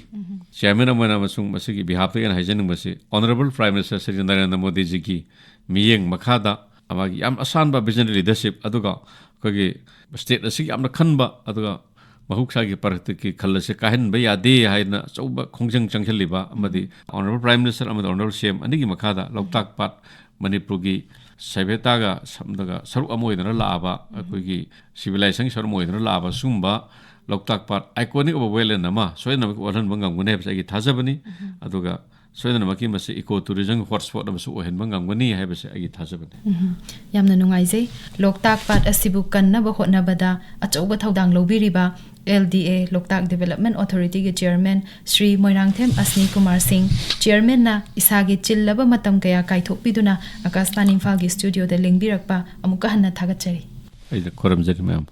ꯆꯤꯌꯥꯔꯃꯦꯟ ꯑꯃ ꯑꯣꯏꯅ ꯑꯃꯁꯨꯡ ꯃꯁꯤꯒꯤ ꯕꯤꯍꯥꯐꯇꯒꯤ ꯑꯩꯅ ꯍꯥꯏꯖꯅꯤꯡꯕꯁꯤ, honourable prime minister Shri Narendra ꯃꯣꯗꯤꯖꯤꯒꯤ ꯃꯤꯠꯌꯦꯡ ꯃꯈꯥꯗ, ꯃꯥꯒꯤ ꯌꯥꯝ ꯑꯁꯥꯟꯕ ꯚꯤꯖꯅꯔꯤ ꯂꯤꯗꯔꯁꯤꯞ, ꯑꯗꯨꯒ ꯑꯩꯈꯣꯏꯒꯤ ꯁ꯭ꯇꯦꯠ ꯑꯁꯤꯒꯤ ꯌꯥꯝꯅ ꯈꯟꯕ, ꯑꯗꯨꯒ ꯃꯍꯧꯁꯥꯒꯤ ꯄ꯭ꯔꯀ꯭ꯔꯤꯇꯤꯒꯤ ꯈꯜ ꯑꯁꯦ ꯀꯥꯏꯍꯟꯕ ꯌꯥꯗꯦ ꯍꯥꯏꯅ ꯑꯆꯧꯕ ꯈꯣꯡꯖꯪ ꯆꯪꯁꯤꯜꯂꯤꯕ ꯑꯃꯗꯤ ꯑꯣꯅꯔꯦꯕꯜ ꯄ꯭ꯔꯥꯏꯝ ꯃꯤꯅꯤꯁꯇꯔ ꯑꯃꯗꯤ ꯑꯣꯅꯔꯦꯕꯜ ꯁꯤ ꯑꯦꯝ ꯑꯅꯤꯒꯤ ꯃꯈꯥꯗ ꯂꯣꯛꯇꯥꯛ ꯄꯥꯠ ꯃꯅꯤꯄꯨꯔꯒꯤ ꯁꯚ꯭ꯌꯇꯥꯒ ꯁꯝꯗꯒ ꯁꯔꯨꯛ ꯑꯃ ꯑꯣꯏꯗꯨꯅ ꯂꯥꯛꯑꯕ, ꯑꯩꯈꯣꯏꯒꯤ ꯁꯤꯚꯤꯂꯥꯏꯖꯦꯁꯟꯒꯤ ꯁꯔꯨꯛ ꯑꯃ ꯑꯣꯏꯗꯨꯅ ꯂꯥꯛꯑꯕ ꯁꯤꯒꯨꯝꯕ ꯂꯣꯛꯇꯥꯛ ꯄꯥꯠ ꯑꯥꯏꯀꯣꯅꯤꯛ ꯑꯣꯏꯕ ꯋꯦꯠꯂꯦꯟ ꯑꯃ ꯁꯣꯏꯗꯅꯃꯛꯀꯤ ꯑꯣꯜꯍꯟꯕ ꯉꯝꯒꯅꯤ ꯍꯥꯏꯕꯁꯦ ꯑꯩꯒꯤ ꯊꯥꯖꯕꯅꯤ꯫ ꯑꯗꯨꯒ ꯁꯣꯏꯗꯅꯃꯛꯀꯤ ꯃꯁꯤ ꯏꯀꯣ ꯇꯨꯔꯤꯖꯝꯒꯤ ꯍꯣꯠꯁ꯭ꯄꯣꯠ ꯑꯃꯁꯨ ꯑꯣꯏꯍꯟꯕ ꯉꯝꯒꯅꯤ ꯍꯥꯏꯕꯁꯦ ꯑꯩꯒꯤ ꯊꯥꯖꯕꯅꯤ꯫ ꯌꯥꯝꯅ ꯅꯨꯡꯉꯥꯏꯖꯩ꯫ ꯂꯣꯛꯇꯥꯛ ꯄꯥꯠ ꯑꯁꯤꯕꯨ ꯀꯟꯅꯕ ꯍꯣꯠꯅꯕꯗ ꯑꯆꯧꯕ ꯊꯧꯗꯥꯡ ꯂꯧꯕꯤꯔꯤꯕ ꯑꯦꯜ ꯗꯤ ꯑꯦ, ꯂꯣꯛꯇꯥꯛ ꯗꯦꯕꯂꯞꯃꯦꯟ ꯑꯣꯊꯣꯔꯤꯇꯤꯒꯤ ꯆꯤꯌꯔꯃꯦꯟ ꯁ꯭ꯔꯤ ꯃꯣꯏꯔꯥꯡꯊꯦꯝ ꯑꯁꯅꯤ ꯀꯨꯃꯥꯔ ꯁꯤꯡ, ꯆꯤꯌꯔꯃꯦꯟꯅ ꯏꯁꯥꯒꯤ ꯆꯤꯜꯂꯕ ꯃꯇꯝ ꯀꯌꯥ ꯀꯥꯏꯊꯣꯛꯄꯤꯗꯨꯅ ꯑꯀꯥꯁꯕꯥꯅꯤ ꯏꯝꯐꯥꯜꯒꯤ ꯁ꯭ꯇꯨꯗꯤꯑꯣꯗ ꯂꯦꯡꯕꯤꯔꯛꯄ ꯑꯃꯨꯛꯀ ꯍꯟꯅ ꯊꯥꯒꯠꯆꯔꯤ꯫ ꯑꯩꯅ ꯈꯨꯔꯨꯝꯖꯔꯤ ꯃꯌꯥꯝ꯫